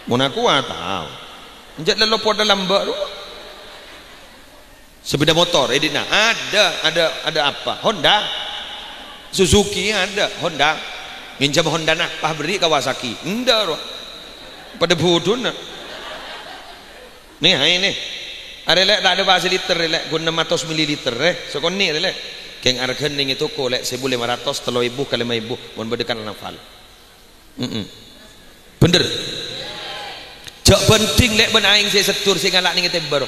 Mon Aqua tao. Jâ' lello padâ lambâ' rowa. Sepeda motor, è dinna'. Ada, ada, ada apa? Honda. Suzuki ada, Honda. Ngènjhâm Hondana, pas berri' Kawasaki. Endâ', rowa. Padâ bhudhuna. Nè, haè, nè. Arè, Lè', ta' ada pas liter, Lè'. Ghun ennem atos mililiter, eh. Sakonè', Lè'. Kèng arghâna nèng è toko, Lè', sèbu lèma ratos, tello èbu ka lèma èbu. Mon bâdâ karnaval. Mm-mm. Bhender. Jhâ' bhândhing lè' bân aèng sè seddhur sè ngala' neng è tèmbâ ro.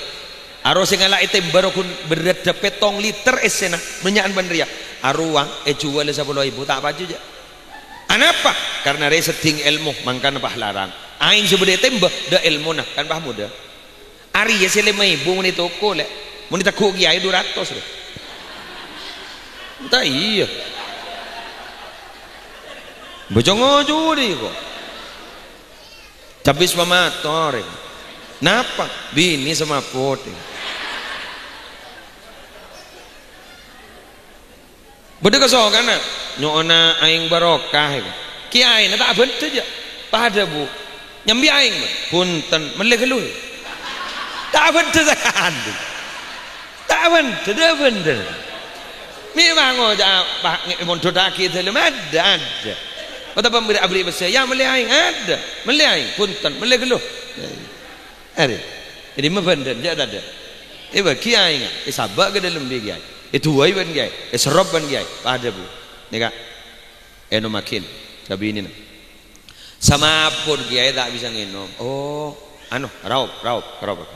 Aro sè ngala' è tèmbâ ro ghun berrâddhâ pèttong liter essèna, bânnya'an bân rèya. Arowa èjhuwâlâ sapolo èbu, ta' paju jhâ'. Anapa? Karna rè seddhing èlmo, mangkana pas larang. Aèng sè bâdâ è tèmbâ, dâ' èlmona, kan pas modâ. Arèya sè lèma èbu mon è toko, lè'. Mon è tegghu' kèyaè du ratos, lè'. Enta' iyâ. Bâca ngoco dhiko. Cabis mamator, è. Napa? Binè sè mabut, è. Bâdâ kasokanna, nyo'ona aèng barokah, è. Kèyaèna ta' abhândhâ, jhâ'. Pas adhâbu, "Nyambi aèng, Bân?" "Bhunten, mellè ghâllu, è." Ta' abhândhâ sakadhi. Ta' bhândhâ, ta' bhândhâ. Mè' bângo, ca', pa-, nge-, mondhudhâghi dâlem, adâ, adâ. Otabâ mèra aberri' pèssè, "Yâ, mellè aèng," adâ. "Mellè aèng, bhunten, mellè ghâllu." Arè, è dimma bhândhâna, jhâ' tadâ'. Èbâghi aèngnga, èsabâ' ka dâlem bi' kèyaè. Èduwâi bân kèyaè, èserrop bân kèyaè. Padâ, Bu. Nèka, ènommaghin ka binèna. Samapon kèyaè ta' bisa ngènom. Oh, anu, raop, raop, raop.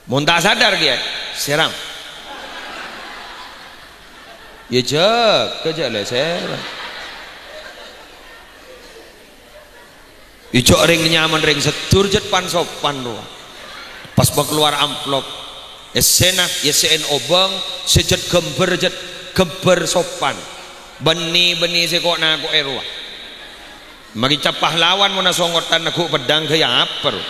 Mon ta' sadar kèyaè, sèram. Yâ jâgâ jhâ' la sèram. Ijâ' rèng nyamana rèng seddhur jhât pan-sopan rowa. Pas makalowar amplop. Essèna, yâ sè'en obâng, sè jhât ghâmbhâr jhât ghâmbhâr sopan. Bânnè-bânnè sè ko'-nako'è rowa. Makè cap pahlawan mon asongotan neggu' peddhâng ghâ' yâ apa rowa.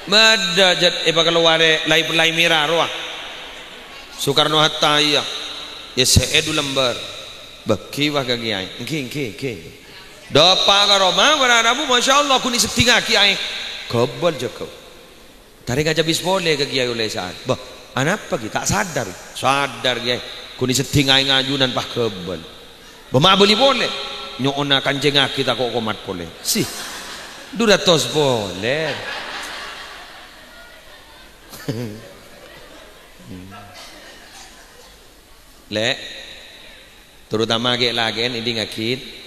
Bâdâ jhât èpakalowarè lai-pellai mèra rowa. Soekarno Hatta iyâ. Yâ sè'è du lembâr. Bâghi wa ka kèyaè. Èngghi, èngghi, èngghi. Dâpa' ka roma, bârâ' rabu, masyaallah, ghun èseddhingngaghi aèng. Ghâbâl jâgâ. Tarèng acabis polè ka kèyaè ollè sa'at. Bâh, anapa ghi? Ta' sadar. Sadar, kèyaè. Ghun èseddhing aèng ajunan pas ghâbâl. Bâ ma' bâli polè. Nyo'ona kancèngngaghi tako' komat polè. Sih. Du ratos polè. Lè', terutama ghi' lakè'en èdingngaghi.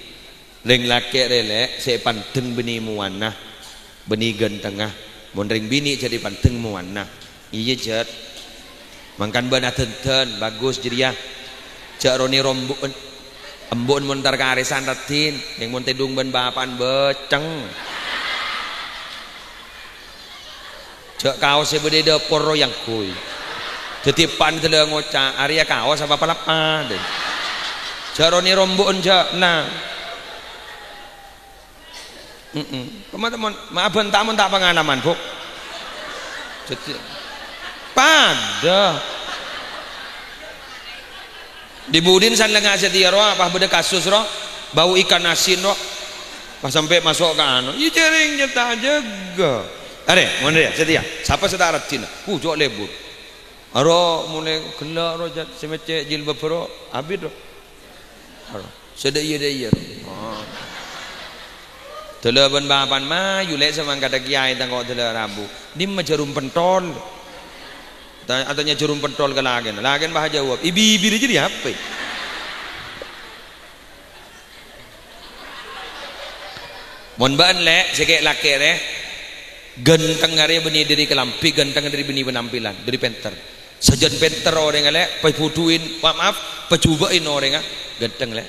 Rèng lakè' rè, Lè', sè èpandeng bânnè mowana, bânnè ghântengnga. Mon rèng binè' jhât èpandeng mowana. Iyâ, jhât. Mangkana bâ'na dhândhân, bagus jârèya. Jhâ' ro-nèro embu'en. Embu'en mon tar karèsan raddhin, kèng mon tèdung bân bapa'en bâceng. Jhâ' kaos sè bâdâ è dâpor rowa èangghuy. Dhâddhi eppa'na dâlâ ngoca', "Arèya kaos apa palappa?" Jhâ' ro-nèro embu'en jhâ', nah. Mm-mm. Pama-, mon, ma' abhânta mon ta' pangalaman, Bu'. Dhâddhi, padâ. Di budina san lengnga satèya rowa, pas bâdâ kasus rowa, bau ikan asin rowa. Pas sampè' maso' ka anu, iyâ jhârèng jhâ' ta' jâgâ. Arè, mon rèya satèya, sapa sè ta' raddhin? Huh, jhâ' lebur. Aro molaè ghellâ' rowa jhât, sè mèccè' jilbab rowa, abit rowa. Aro, sè dâ' iyâ-dâ' iyâ rowa. Oh. Dâlâ bân bapa'en mayu, Lè', sè mangkadhâ kèyaè tako' dâlâ rabu. Dimma jhârum pentol? Ta-, atanya jhârum pentol ka lakèna. Lakèna pas ajâwâb, "È bibir jârèya apa?" Mon bâ'en, Lè', sè kè-, lakè' rè, ghântengnga rè bânnè dâri kalambhi, ghântengnga dâri bânnè penampilan, dâri pènter. Sajân pènter orèngnga, Lè', pabhudhuin, ma-, maaf, pajubâ'in orèngnga, ghântheng, Lè'.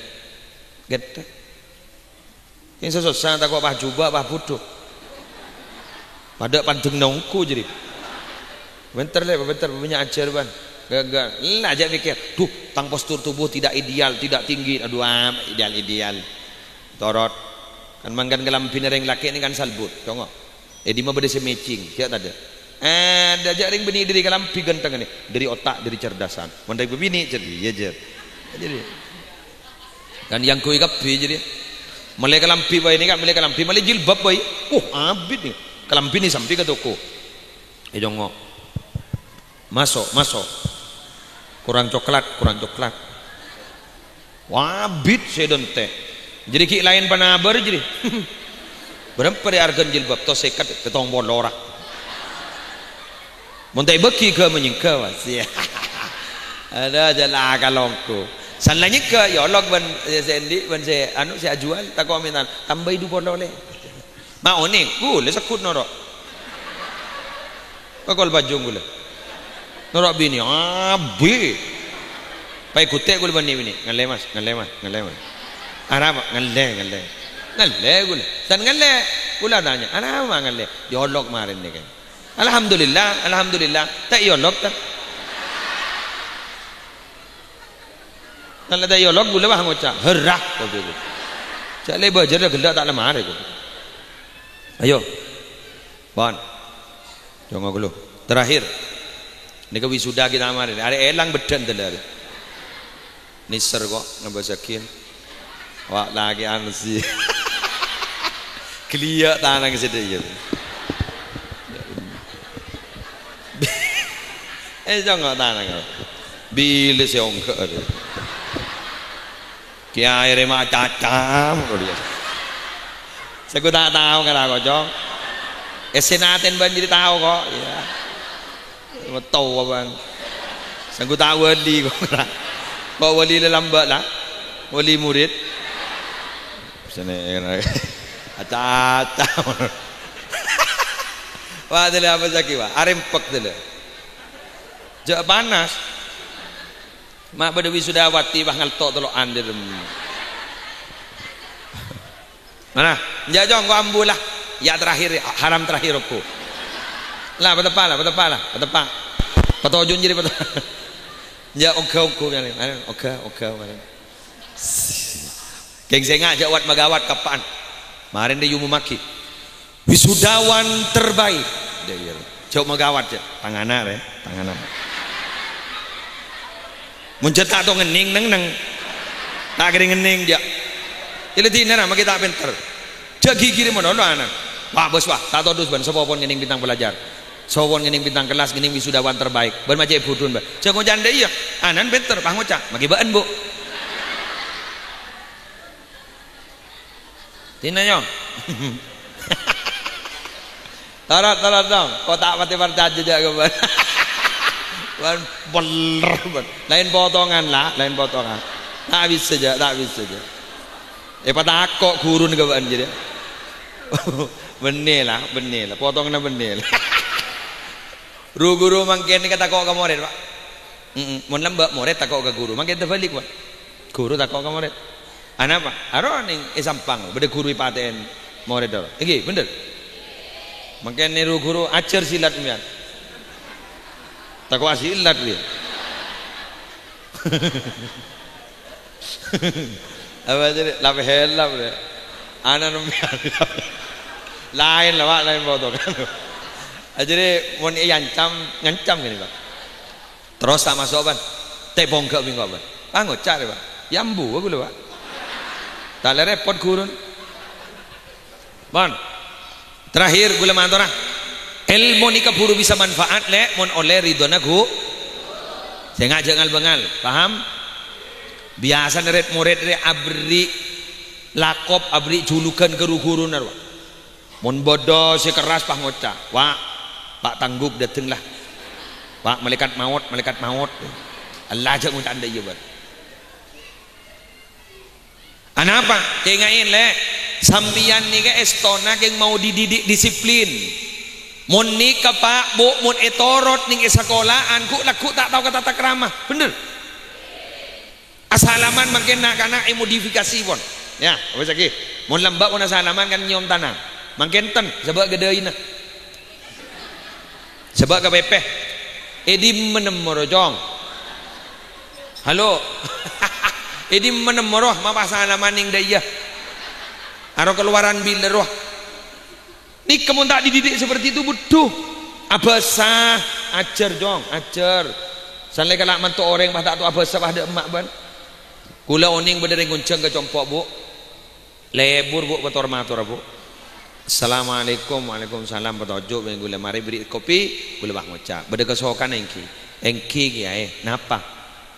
Ghântheng. Sè sossa tako' pajubâ', pabhudhu. Padâ pandeng nongko jârèya. Pènter, Lè', pènter, bânnya' ajhâr, bân. Ga-, ga-, la, jhâ' pèkkèr, "Duh, tang postur tubuh tidak ideal, tidak tinggi." Aduh, ah, ideal-ideal. Torot. Kan mangkana kalambhina rèng lakè' nèka kan salbut, congo'. È dimma bâdâ sè matching, jhâ' tadâ'. Adâ jhâ' rèng bânnè dâri kalambhi ghântengnga, dâri otak, dâri cerdasan. Mon rèng bâbinè', jhâr, iyâ, jhâr. Jârèya. Kan èangghuy kabbhi jârèya. Mellè kalambhi bhâi nèka, mellè kalambhi, mellè jilbab bhâi. Uh, abit nèka. Kalambhina sampè' ka toko. Ècongo'. Maso', maso'. Korang coklat, korang coklat. Wah, abit sè dântè'. Jârèya ghi' laèn panabâr jârèya. Bârâmpa rè arghâna jilbab? Tos sèket, pèttong polo ra. Mon ta' èbâghi ghâ-manyèngghâ, Mas. Adâ, jhâ' la kalongko. San la nyèngghâ, èolok bân sè, sè andi', bân sè, anu, sè ajhuwâl, tako' mènta, "Tambâi du polo, Lè'." Ma' onèng, ghulâ segghut noro'. Pakol pajung ghulâ. Noro' binè', abit. Paèghutè' ghulâ bân nè'-binè'. Ngallè, Mas, ngallè, Mas, ngallè, Mas. Arapa? Ngallè, ngallè. Ngallè ghulâ. Tan ngallè. Ghulâ atanya, "Arapa ngallè?" Èolok marèn nèka. "Alhamdulillah, alhamdulillah." Ta' èolok, ta'? Nalè ta' èolok, ghulâ bâ' ngoca', "Herrah," kodhu. Jhâ' lè bâjâr ghellâ' ta' lè marè, kodhu. Ayo. Pon. Jongo ghâllu. Terakhir. Nèka wisuda kita marè. Arè èlang beddhân dâlâ. Nèser ko', ngabâsaghin. Wa' lakè ansi. Ghellâ' tanang sèdhâ iyâ. Eh, jongo tanang. Bilâ sè ongghâ arè. Kèyaè rèma cacam, kok dia. Sèngko' ta' tao kara, kocong. Èssèna atèn bân jadi tao, kok. Iyâ. Matowa, Bang. Sèngko' ta' wali, kok. Kok wali lalamba', la? Wali murid. Sènè, cacam. Wa', dâlâ apa sakè', wa'? Arèmpek dâlâ. Jhâ' panas. Ma' bâdâ wisudawati, bâ, ngalto' tolo'an dâlem. Mana? Enjâ', Cong, engko' ambu, la. Ya, terakhir, haram terakhir, ongghu. La, pateppa', la, pateppa', la, pateppa'. Patojun jadi pateppa'. Enjâ', ongghu, ongghu, kali. Mana? Ongghu, ongghu, mana? Kèng sènga' jhâ' wat-maghâwat kappa'an. Marèn dâ' èyomomaghi. Wisudawan terbaik. Dâ' iyâ. Jhâ' maghâwat, jhâ'. Tangana, rè. Tangana. Mon jhâ' ta' tao ngennèng, neng-neng. Ta' kèra ngennèng, jhâ'. Ila dinana, makè ta' pènter. Jhâ' ghighiri mon olo, ana'. Wah, bos, wah. Ta' todus bân, sapopon ngennèng bintang pelajar. Sapopon ngennèng bintang kelas, ngennèng wisudawan terbaik. Bân ma' cè' budhun, bân. Jhâ' ngoca' dâ' iyâ. Anan pènter, wah, ngoca'. Makè bâ'ân, Bu. Dina, Nyong. Torot, torot, Nyong. Kok ta' patè parcajâ jhâ' ka bâ'na. Bân beller, bân. Laèn potongan, la, laèn potongan. Ta' bisa jhâ', ta' bisa jhâ'. Èpatako' ghuruna ka bâ'na jârèya. Bânnè, la, bânnè, la. Potonganna bânnè, la. Ru-ghuru mangkèn nèka tako' ka morèd, Pa'. Mm-mm. Mon lambâ' morèd tako' ka ghuru, mangkèn tabhâlik, Pa'. Ghuru tako' ka morèd. Anapa? Aro nèng è Sampang, bâdâ ghuru èpatè'è morèd aro. Èngghi, bhender? Mangkèn nèro ghuru, ajhâr silat sampèyan. Tako' asilat, iyâ. Apa jadi? Lapè helm, ya. Ana nembiyan. Laèn la, Pa', laèn potongan. Jadi, mon èancam, ngancam kènè, Pa'. Terros ta' maso', Bân. Ta' pongghâ bingko, Bân. Ah, ngoca' rè, Pa'. Yâ ambu ghulâ, Pa'. Ta' lè repot ghuruna. Pon. Terakhir, ghulâ matora. Èlmo nèka buru bisa manfaat, Lè', mon ollè ridhona ghu-, sènga' jhâ' ngal-bângal. Paham? Biyasana rèd-morèd rè aberri' lakop, aberri' julugan ka ru-ghuruna, rowa. Mon bâdâ sè kerras, pas ngoca', "Wa', Pa' Tangguh dâteng, la. Wa', malaèkat maot, malaèkat maot." Ella jhâ' ngoca' dâ' iyâ, Bân. Anapa? Kèngaè, Lè'. Sampèyan nèka èstona kèng mau dididik disiplin. Mon nèka, Pa', Bu', mon ètorot nèng è sakola'an, ghu'-, lagghu' ta' tao ka tata krama. Bhender? Asalaman mangkèn na'-kana' èmodifikasi, pon. Yâ, wis lagi. Mon lambâ' pon asalaman kan nyèom tanang. Mangkèn ten, sabâ' ghâdâina. Sabâ' ka pèpè. È dimma nemmoro, Cong? Halo. È dimma nemmoro, ma' pas salaman nèng dâ' iyâ. Aro kalowaran bilâ rowa. Nèka mon ta' dididik seperti itu, budhu. Abhâsa, ajhâr, Cong, ajhâr. San lè kala' manto orèng pas ta' tao abhâsa, pas dâ' emma', Bân. Ghulâ onèng bâdâ rèng ngonjhâng ka compo', Bu'. Lebur, Bu', mator-mator, Bu'. "Assalamualaikum." "Waalaikumsalam." Patoju' bân ghulâ marè bherri' kopi, ghulâ pas ngoca', "Bâdâ kasokan, èngghi?" "Èngghi, Kèyaè." "Napa?"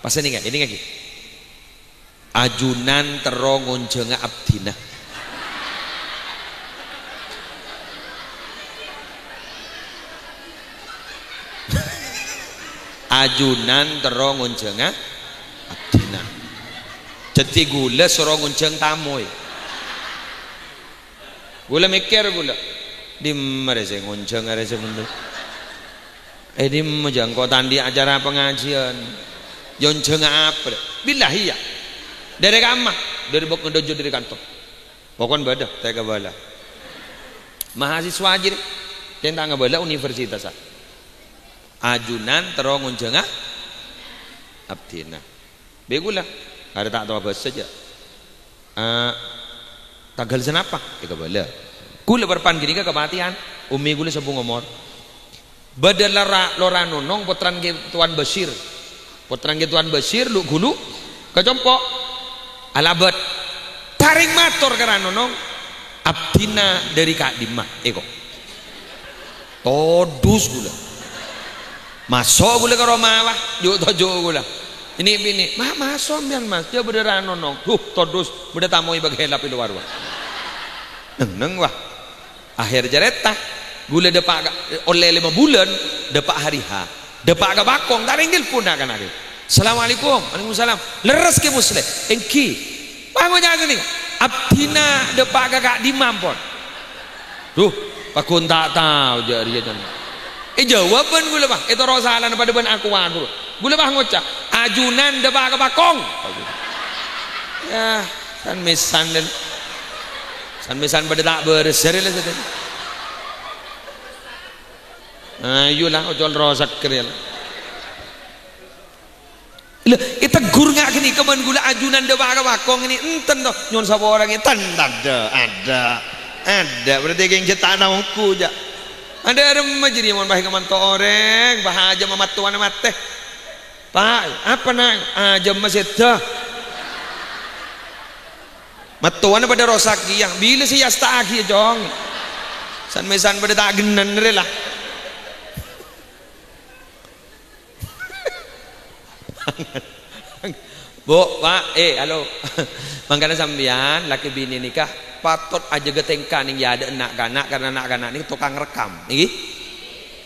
"Pas nèka, èdingngaghi. Ajunan terro ngonjhânga abdhina." "Ajunan terro ngonjhânga abdhina." Dhâddhi ghulâ soro ngonjhâng tamoy. Ghulâ mèkkèr ghulâ, "Dimma rè sè ngonjhângnga rè sè bhendher? È dimma jhâ' engko' ta' andi' acara pangajiân? Èyonjhângnga apa rè?" Billahi, iyâ. Dâri kamma, dâri bâk-, dâri kantor. Pokon bâdâ, ta' èkabâlâ. Mahasiswa jârèya, kèng ta' ngabâlâ universitas, a. Ajunan terro ngonjhângnga abdhina. Bi' ghulâ, arè ta' tao abhâsa jâ. Eh, tangghâl sanapa? Èkabâlâ. Ghulâ parappa'na ghânèka kapatèyan, ummi ghulâ sobung omor. Bâdâ lora, Lora Nonong, pottrana Kè Towan Basyir. Pottrana Kè Towan Basyir, lu'-ghulu' ka compo'. Alabât. Tarèng mator ka Ra Nonong, "Abdhina dâri ka'dimma, èko." Todus ghulâ. Maso' ghulâ ka roma, wah, ju'-toju' ghulâ. Ini bini, "Ma', maso' sampèyan, Mas, jâ' bâdâ Ra Nonong." Huh, todus, bâdâ tamoy bâghelap è lowar, wah. Neng-neng, wah. Akhèr carèta, ghulâ dâpa' ka, ollè lèma bulân, dâpa' hari H. Dâpa' ka pakong, ta' rèng telpon na'-kana' rè. "Assalamualaikum." "Waalaikumsalam." "Lerres Kè Musleh?" "Èngghi." "Pangoca' ghânèka, abdhina dâpa' ka ka'dimma ampon." Duh, pagghun ta' tao jâ' rèya, can. È, jâwâbhân ghulâ, wah, ètoro' salana padâ bân aku, waduh. Ghulâ, wah, ngoca', "Ajunan dâpa' ka pakong." Yâ, san-mèsan, lè. San-mèsan padâ ta' bârâs, jârèya, lè, sadhâjâ. Ayo, la, oco' rosak, rèya, la. Lha, ètegghur nga' ghânèka bân ghulâ, "Ajunan dâpa' ka pakong," nè, enten, to. Nyo'on saporana, enten, tadâ', adâ', adâ'. Berarti kèng jâ' ta' naonggu, jâ'. Adâ' remma jârèya mon pas èkamanto' orèng, pas ajâmma mattowana matè. "Pa', apa, Na'?" "Ajâmma sèdhâ." Mattowana padâ rosak kèya. Bilâ sè èasta'aghi, Cong? San-mèsan padâ ta' ghenna' rè, la. Bu, Pa', eh, halo. Mangkana sampèyan, lakè binè nèka patot ajâgâ tèngka nèng è adâ'na na'-kana', karna na'-kana' nèka tokang rekkam, ngghi?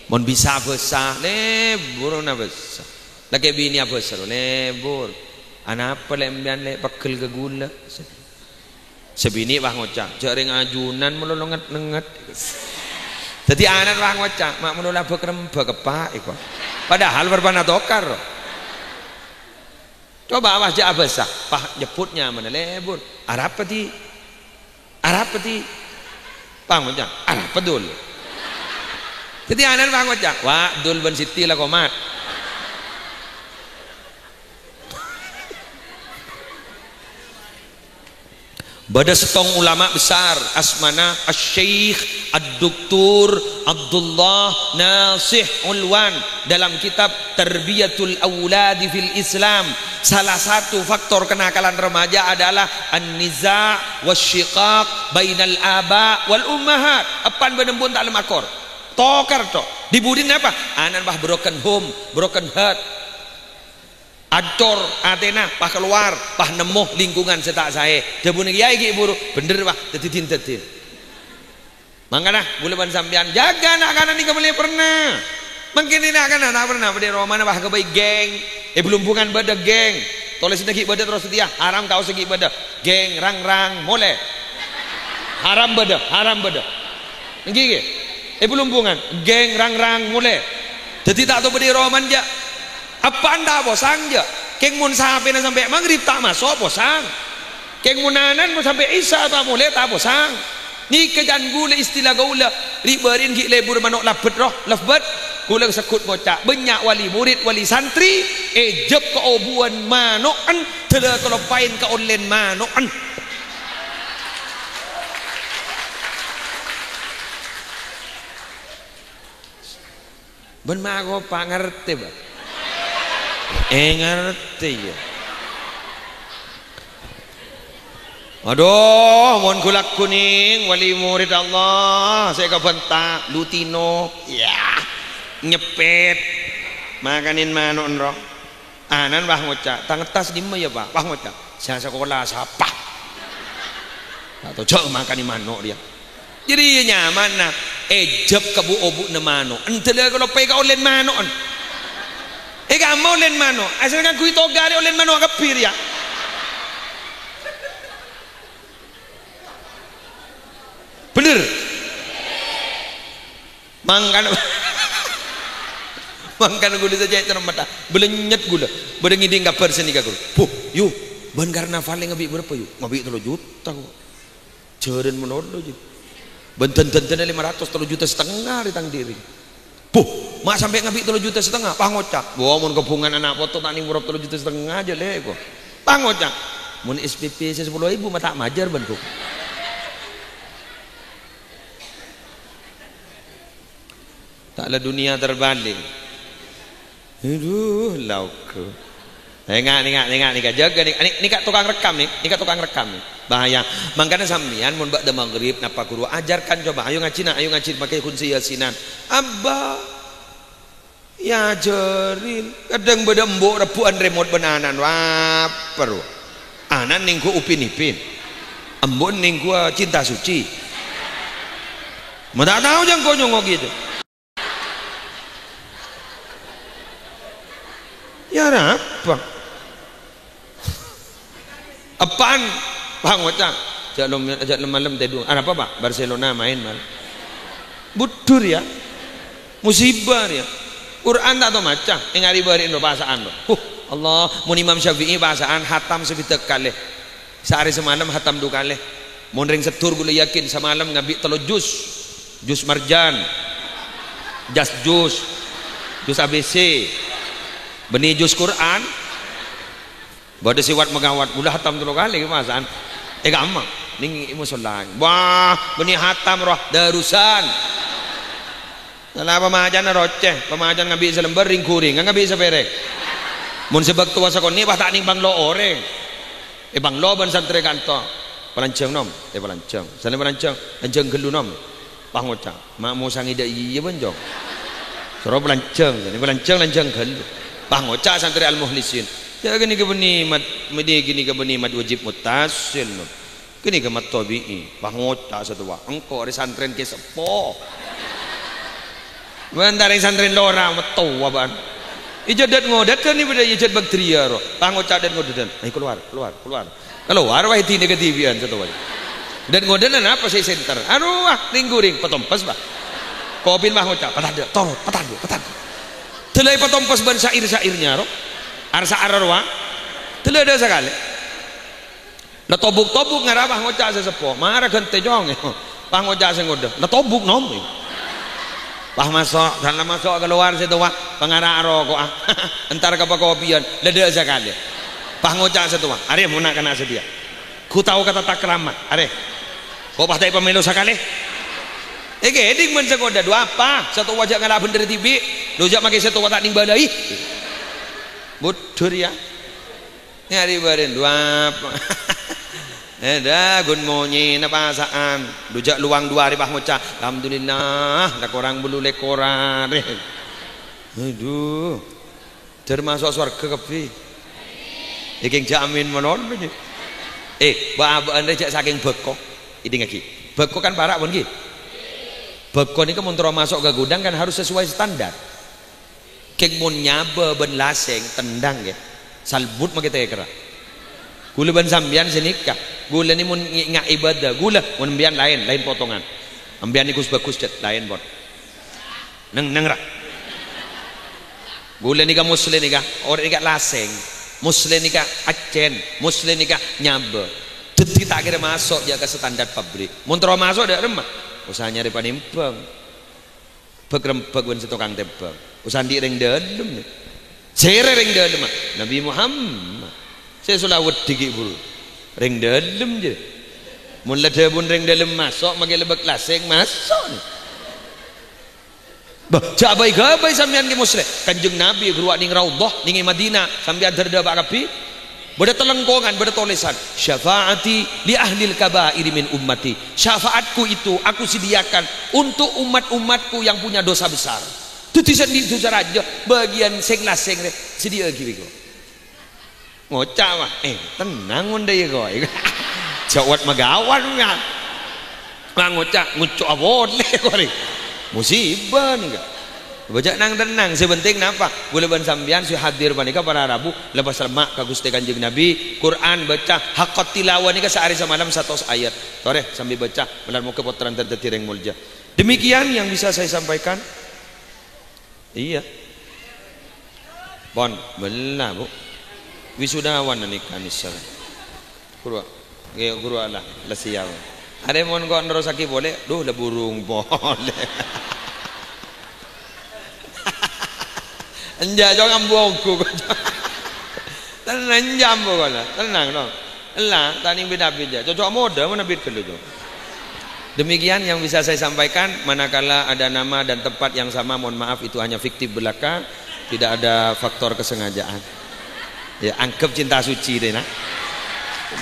Mon bisa abhâsa, lebur mon abhâsa. Lakè binè abhâsa, lebur. Anapa lè' empèyan, lè', pegghel ka ghulâ? Sè binè' pas ngoca', "Jâ' rèng ajunan malolo nget-nenget." Dhâddhi ana'na pas ngoca', "Ma' malolo abâk-rembâk, Pa'," èko. Padahal bârbâna tokar. Coba pas jâ' abhâsa, pas nyebbhut nyamana, "Lebur, arapa, Di'? Arapa, Di'?" Pas ngoca', "Arapa, Dul?" Dhâddhi ana'na pas ngoca', "Wa', Dul bân Siti la komat." Bâdâ sèttong ulama besar, asmana Asy-Syaikh Ad-Doktor Abdullah Nasih Ulwan, dalam kitab Tarbiyatul Auladi fil Islam, salah satu faktor kenakalan remaja adalah an-niza' wasyiqaq bainal aba wal ummahat. Eppan bân embu'na ta' lem akor. Tokar, to. Dibudina apa? Ana'na pas broken home, broken heart. Ancor atèna, pas kalowar, pas nemmo lingkungan sè ta' saè. Dhâbuna kèyaè ghi' bhuru, bhendher, wah, dhâddhi din-dhâddhin. Mangkana, ghulâ bân sampèyan jâgâ na'-kana' nèka malè perna. Mangkèn na'-kana' ta' perna, bâdâ è romana, wah, kabây geng. È Blumbungan bâdâ geng. Tolèsanna ghi' bâdâ terros satèya, haram kaossa ghi' bâdâ. Geng rang-rang molè. Haram bâdâ, haram bâdâ. Èngghi, èngghi. È Blumbungan, geng rang-rang molè. Dhâddhi ta' tao bâdâ è romana, jâ'. Eppa'na ta' posang, jâ'. Kèng mon sapèna sampè' maghrib ta' maso' posang. Kèng mon ana'na mon sampè' isya ta' molè ta' posang. Nèka can ghulâ istilah kaulâ, ri'-bâri'na ghi' lebur mano' labbet, ro, labbet. Ghulâ segghut ngoca', bânnya' wali murid, wali santri, èjhâb kaobu'ân mano'en, dâlâ kaloppaèn kaollèn mano'en. Bân ma' kopa' ngartè, Bâ? Eh, ngartè, iyâ. Adhu, mon ghulâ ghuning, wali murid Allah, sè kabânta, lutino, yâ, nyepet, makanè mano'en, ro. Ana'na pas ngoca', "Tang ettas dimma, yâ, Pa'?" Pas ngoca', "Sè asakola sapa?" Ta' tao jâ' makanè mano' rèya. Jârèya nyamana èjhâb ka bu-obu'na mano'. Endâlâ kaloppaè kaollèn mano'en. È kamma ollèn mano', asal ngangghuy toga rè ollèn mano' kabbhi rèya. Mangkana, mangkana ghulâ sè cè' cermetta, bâlânyet ghulâ. Bâdâ ngèdhing kabhâr sanèka ghulâ. "Buh, Yu, bân karnavalè ngabi' bârâmpa, Yu?" "Ngabi' tello juta, kok." "Jhârân malolo, Yu. Bân dân-dhândhânna lèma ratos, tello juta satengnga rè tang dhibi'." "Buh, ma' sampè' ngabi' tello juta satengnga?" Pangoca'. "Wah, mon kabhungan ana' poto ta' nèng morop tello juta satengnga jâ, lè', kok." Pangoca'. "Mon S P P sè sapolo èbu ma' ta' majâr bân, kok." Ta' la dunnya terbalik. Aduh, laoghâ. Nènga', nènga', nènga', nènga'. Jâgâ, nènga'. Nè-, nèka tokang rekam, nè. Nèka tokang rekam, nè. Bahaya. Mangkana sampèyan mon ba'da maghrib, napa ghuru ajarkan coba. "Ayo ngaji, nak. Ayo ngaji, makè ghun sè yasinan." "Abba, yâ ajhârin." Kadhâng bâdâ embu' rebbhu'ân remot bân ana'na. Wah, perro. Ana'na nèngghu Upin Ipin. Embu'na nèngghu Cinta Suci. Ma' ta' tao jâ' engko' nyongngo' ghâpanèka. Yâ arapa? Eppa'na, pangoca', "Jâ' lem-, jâ' lem-malem tèdung." "Arapa, Pa'?" "Barcelona maèn malem." Budhur, yâ. Musibah, yâ. Qur'an ta' tao maca, ènga' rè-bâri'na pasa'an, Pa'. Huh, Allah, mon Imam Syafi'i pasa'an hatam sabidhâk kalè. Saarè samalem hatam du kalè. Mon rèng Seddhur ghulâ yakin samalem ngabi' tello juz. Juz Marjan. Jas juz. Juz A B C. Bânnè juz Qur'an. Bâdâ sè wat-magawat, ghulâ hatam tello kalè, masa'an. È kamma, nèng è mosolla. Wah, bânnè hatam rowa, darusan. Sala pamacana rocè, pamacan ngabi' salembâr, rèng-ghurèng ngabi' sapèrèk. Mon sè bâktowa sakonè', pas ta' nèng panglo orèng. Èpanglo bân santrè kanto. "Palanjhâng, Nom." "È, palanjhâng." Sanè palanjhâng, "Lanjhâng ghâllu, Nom." Pangoca', "Ma' mosangè dâ' iyâ, bân, Cong." Soro palanjhâng, sanè palanjhâng, lanjhâng ghâllu. Pangoca' santrè Al-Mukhlisin, "Yâ, ghânèka bânnè mad-, mèdhi ghânèka bânnè mad wajib muttasil, Nom. Ghânèka mad tabi'i." Pangoca' sè towa, "Engko' rè santrèna kè seppo." Bân ta' rèng santrèna lora mettowa bân. Ijâ dât-ngodât kan bâdâ ijâ bâk dâriyâ ro. Pangoca' dât-ngodâdhân. "Ayo keluar, keluar, keluar." Kalowar wae dine kadibi'an satowa. Dan ngodana napa sè senter? Aduh, ah, ning-guring, patompes, Pak. Kopin, Pak, ngoca', "Patadha', torot, patadha', patadha'." Dhelai patompes ban syair-syairnya, ro. Arsa ararowa. Dhelai ada sakale. La tobuk-tobuk ngara, Pak, ngoca' sè seppo. Mara gante cong. Pas ngoca' sè ngodâ, "La tobuk, Nom." Pas maso', dan la maso' kalowar sè towa, pangara aroko'a. Entar ka pakopiyan, la dâ' sakalè. Pas ngoca' sè towa, "Arè, mon na'-kana' sadhiyâ. Ghu tao ka tata krama, arè. Ko' pas ta' èpamèlo sakalè." Èkèdhing bân sè ngodâ, "Dhu apa? Sè towa jâ' ngala' bhendher dhibi'. Lo jâ' make sè towa ta' nèng bâlâi." Budhur, ya. Nyarè bâreng, "Dhu apa?" Èdhâ, ghun monyèna pasa'an. Dhu jâ' lowang dhu arè pas ngoca', "Alhamdulillah, la korang bâllu lèkor arè." Aduh. Dâr maso' sowarghâ kabbhi. Èkèng jâ' amin malolo, jâ'. Eh, bâ'-abâ'ân rè jâ' sakèng bhâko. Èdingngaghi. Bhâko kan para', pon, ghi? Bhâko nèka mon terro maso' ka gudang kan harus sesuai standar. Kèng mon nyabâ bân lasèng, tendang, ya. Salbut make tèkèra. Ghulâ bân sampèyan sè nèka. Ghulâ nè mon ngè-, nga' ibâdâ. Ghulâ, mon sampèyan laèn, laèn potongan. Sampèyan nè ghus-bhâghus, cèt, laèn, pon. Neng-, neng, ra. Ghulâ nèka Musleh nèka, orèng nèka lasèng. Musleh nèka accèn. Musleh nèka nyabâ. Dhâddhi ta' kèra maso' jâ' ka standar pabrik. Mon terro maso' dâ' remma, osa nyarè panembhâng. Bhâk-rembhâk bân sè tokang tembhâng. Osa andi' rèng dâlem, ya. Sèrè rèng dâlemma? Nabbhi Muhammad. Sè solaweddhi ghi' buru. Rèng dâlem, jâ. Mon la dhâbuna rèng dâlem maso', make lebek lasèng maso', nè. Bâh, jâ' ghâbây-ghâbây sampèyan kè Musleh. Kanjeng Nabbhi èghâruwa' nèng Raudhah, nèng è Madinah, sampèyan dâr-dâpa' kabbhi. Bâdâ telengkongan, bâdâ tolèsan, "Syafa'ati li ahlil kaba'iri min ummati." Syafaatku itu aku sediakan untuk umat-umatku yang punya dosa besar. Dhâddhi sè andi' dosa rajâ, bâgiyân sèng-lasèng rè, sèdhiyâaghi bi' kaulâ. Ngoca', wah, eh, tenang mon dâ' iyâ, koy. Jâ' wat-magawat, ya. Wah, ngoca', ngoco' apolè, koy. Musibah, nèka. Bâca' nang-tennang, sè penting napa? Kaulâ bân sampèyan sè hadir panèka para rabu, lepas lemak ka Ghustè Kanjeng Nabi, Qur'an bâca, haqqat tilawah nèka saarè samalem satos ayat. Torè, sambi bâca, malar moghâ pottrana dhâddhi rèng molja. Demikian yang bisa saya sampaikan. Iyâ. Pon, bella, Bu. Wisudawan nèka nèser. Ghuru, ngghi, ghuru Allah, la siyap. Arè mon ko' nerrossaghi polè, duh, la burung polè. Enjâ', Cong, ambu ongghu, Cong. Tenang, enjâ' ambu, Cong. Tenang, Cong. Ella, ta' nèng bit-abit, jâ. Cocok modâ, mon abit ghâllu, Cong. Demikian yang bisa saya sampaikan, manakala ada nama dan tempat yang sama, mohon maaf, itu hanya fiktif belaka, tidak ada faktor kesengajaan. Ya, anggap cinta suci deh, nah.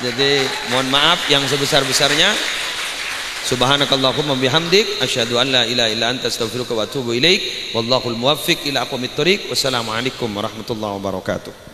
Jadi, mohon maaf yang sebesar-besarnya. Subhanakallahumma bihamdik, asyhadu an la ilaha illa anta, astaghfiruka wa atubu ilaik. Wallahul muwaffiq ila aqwamit thoriq. Wassalamualaikum warahmatullahi wabarakatuh.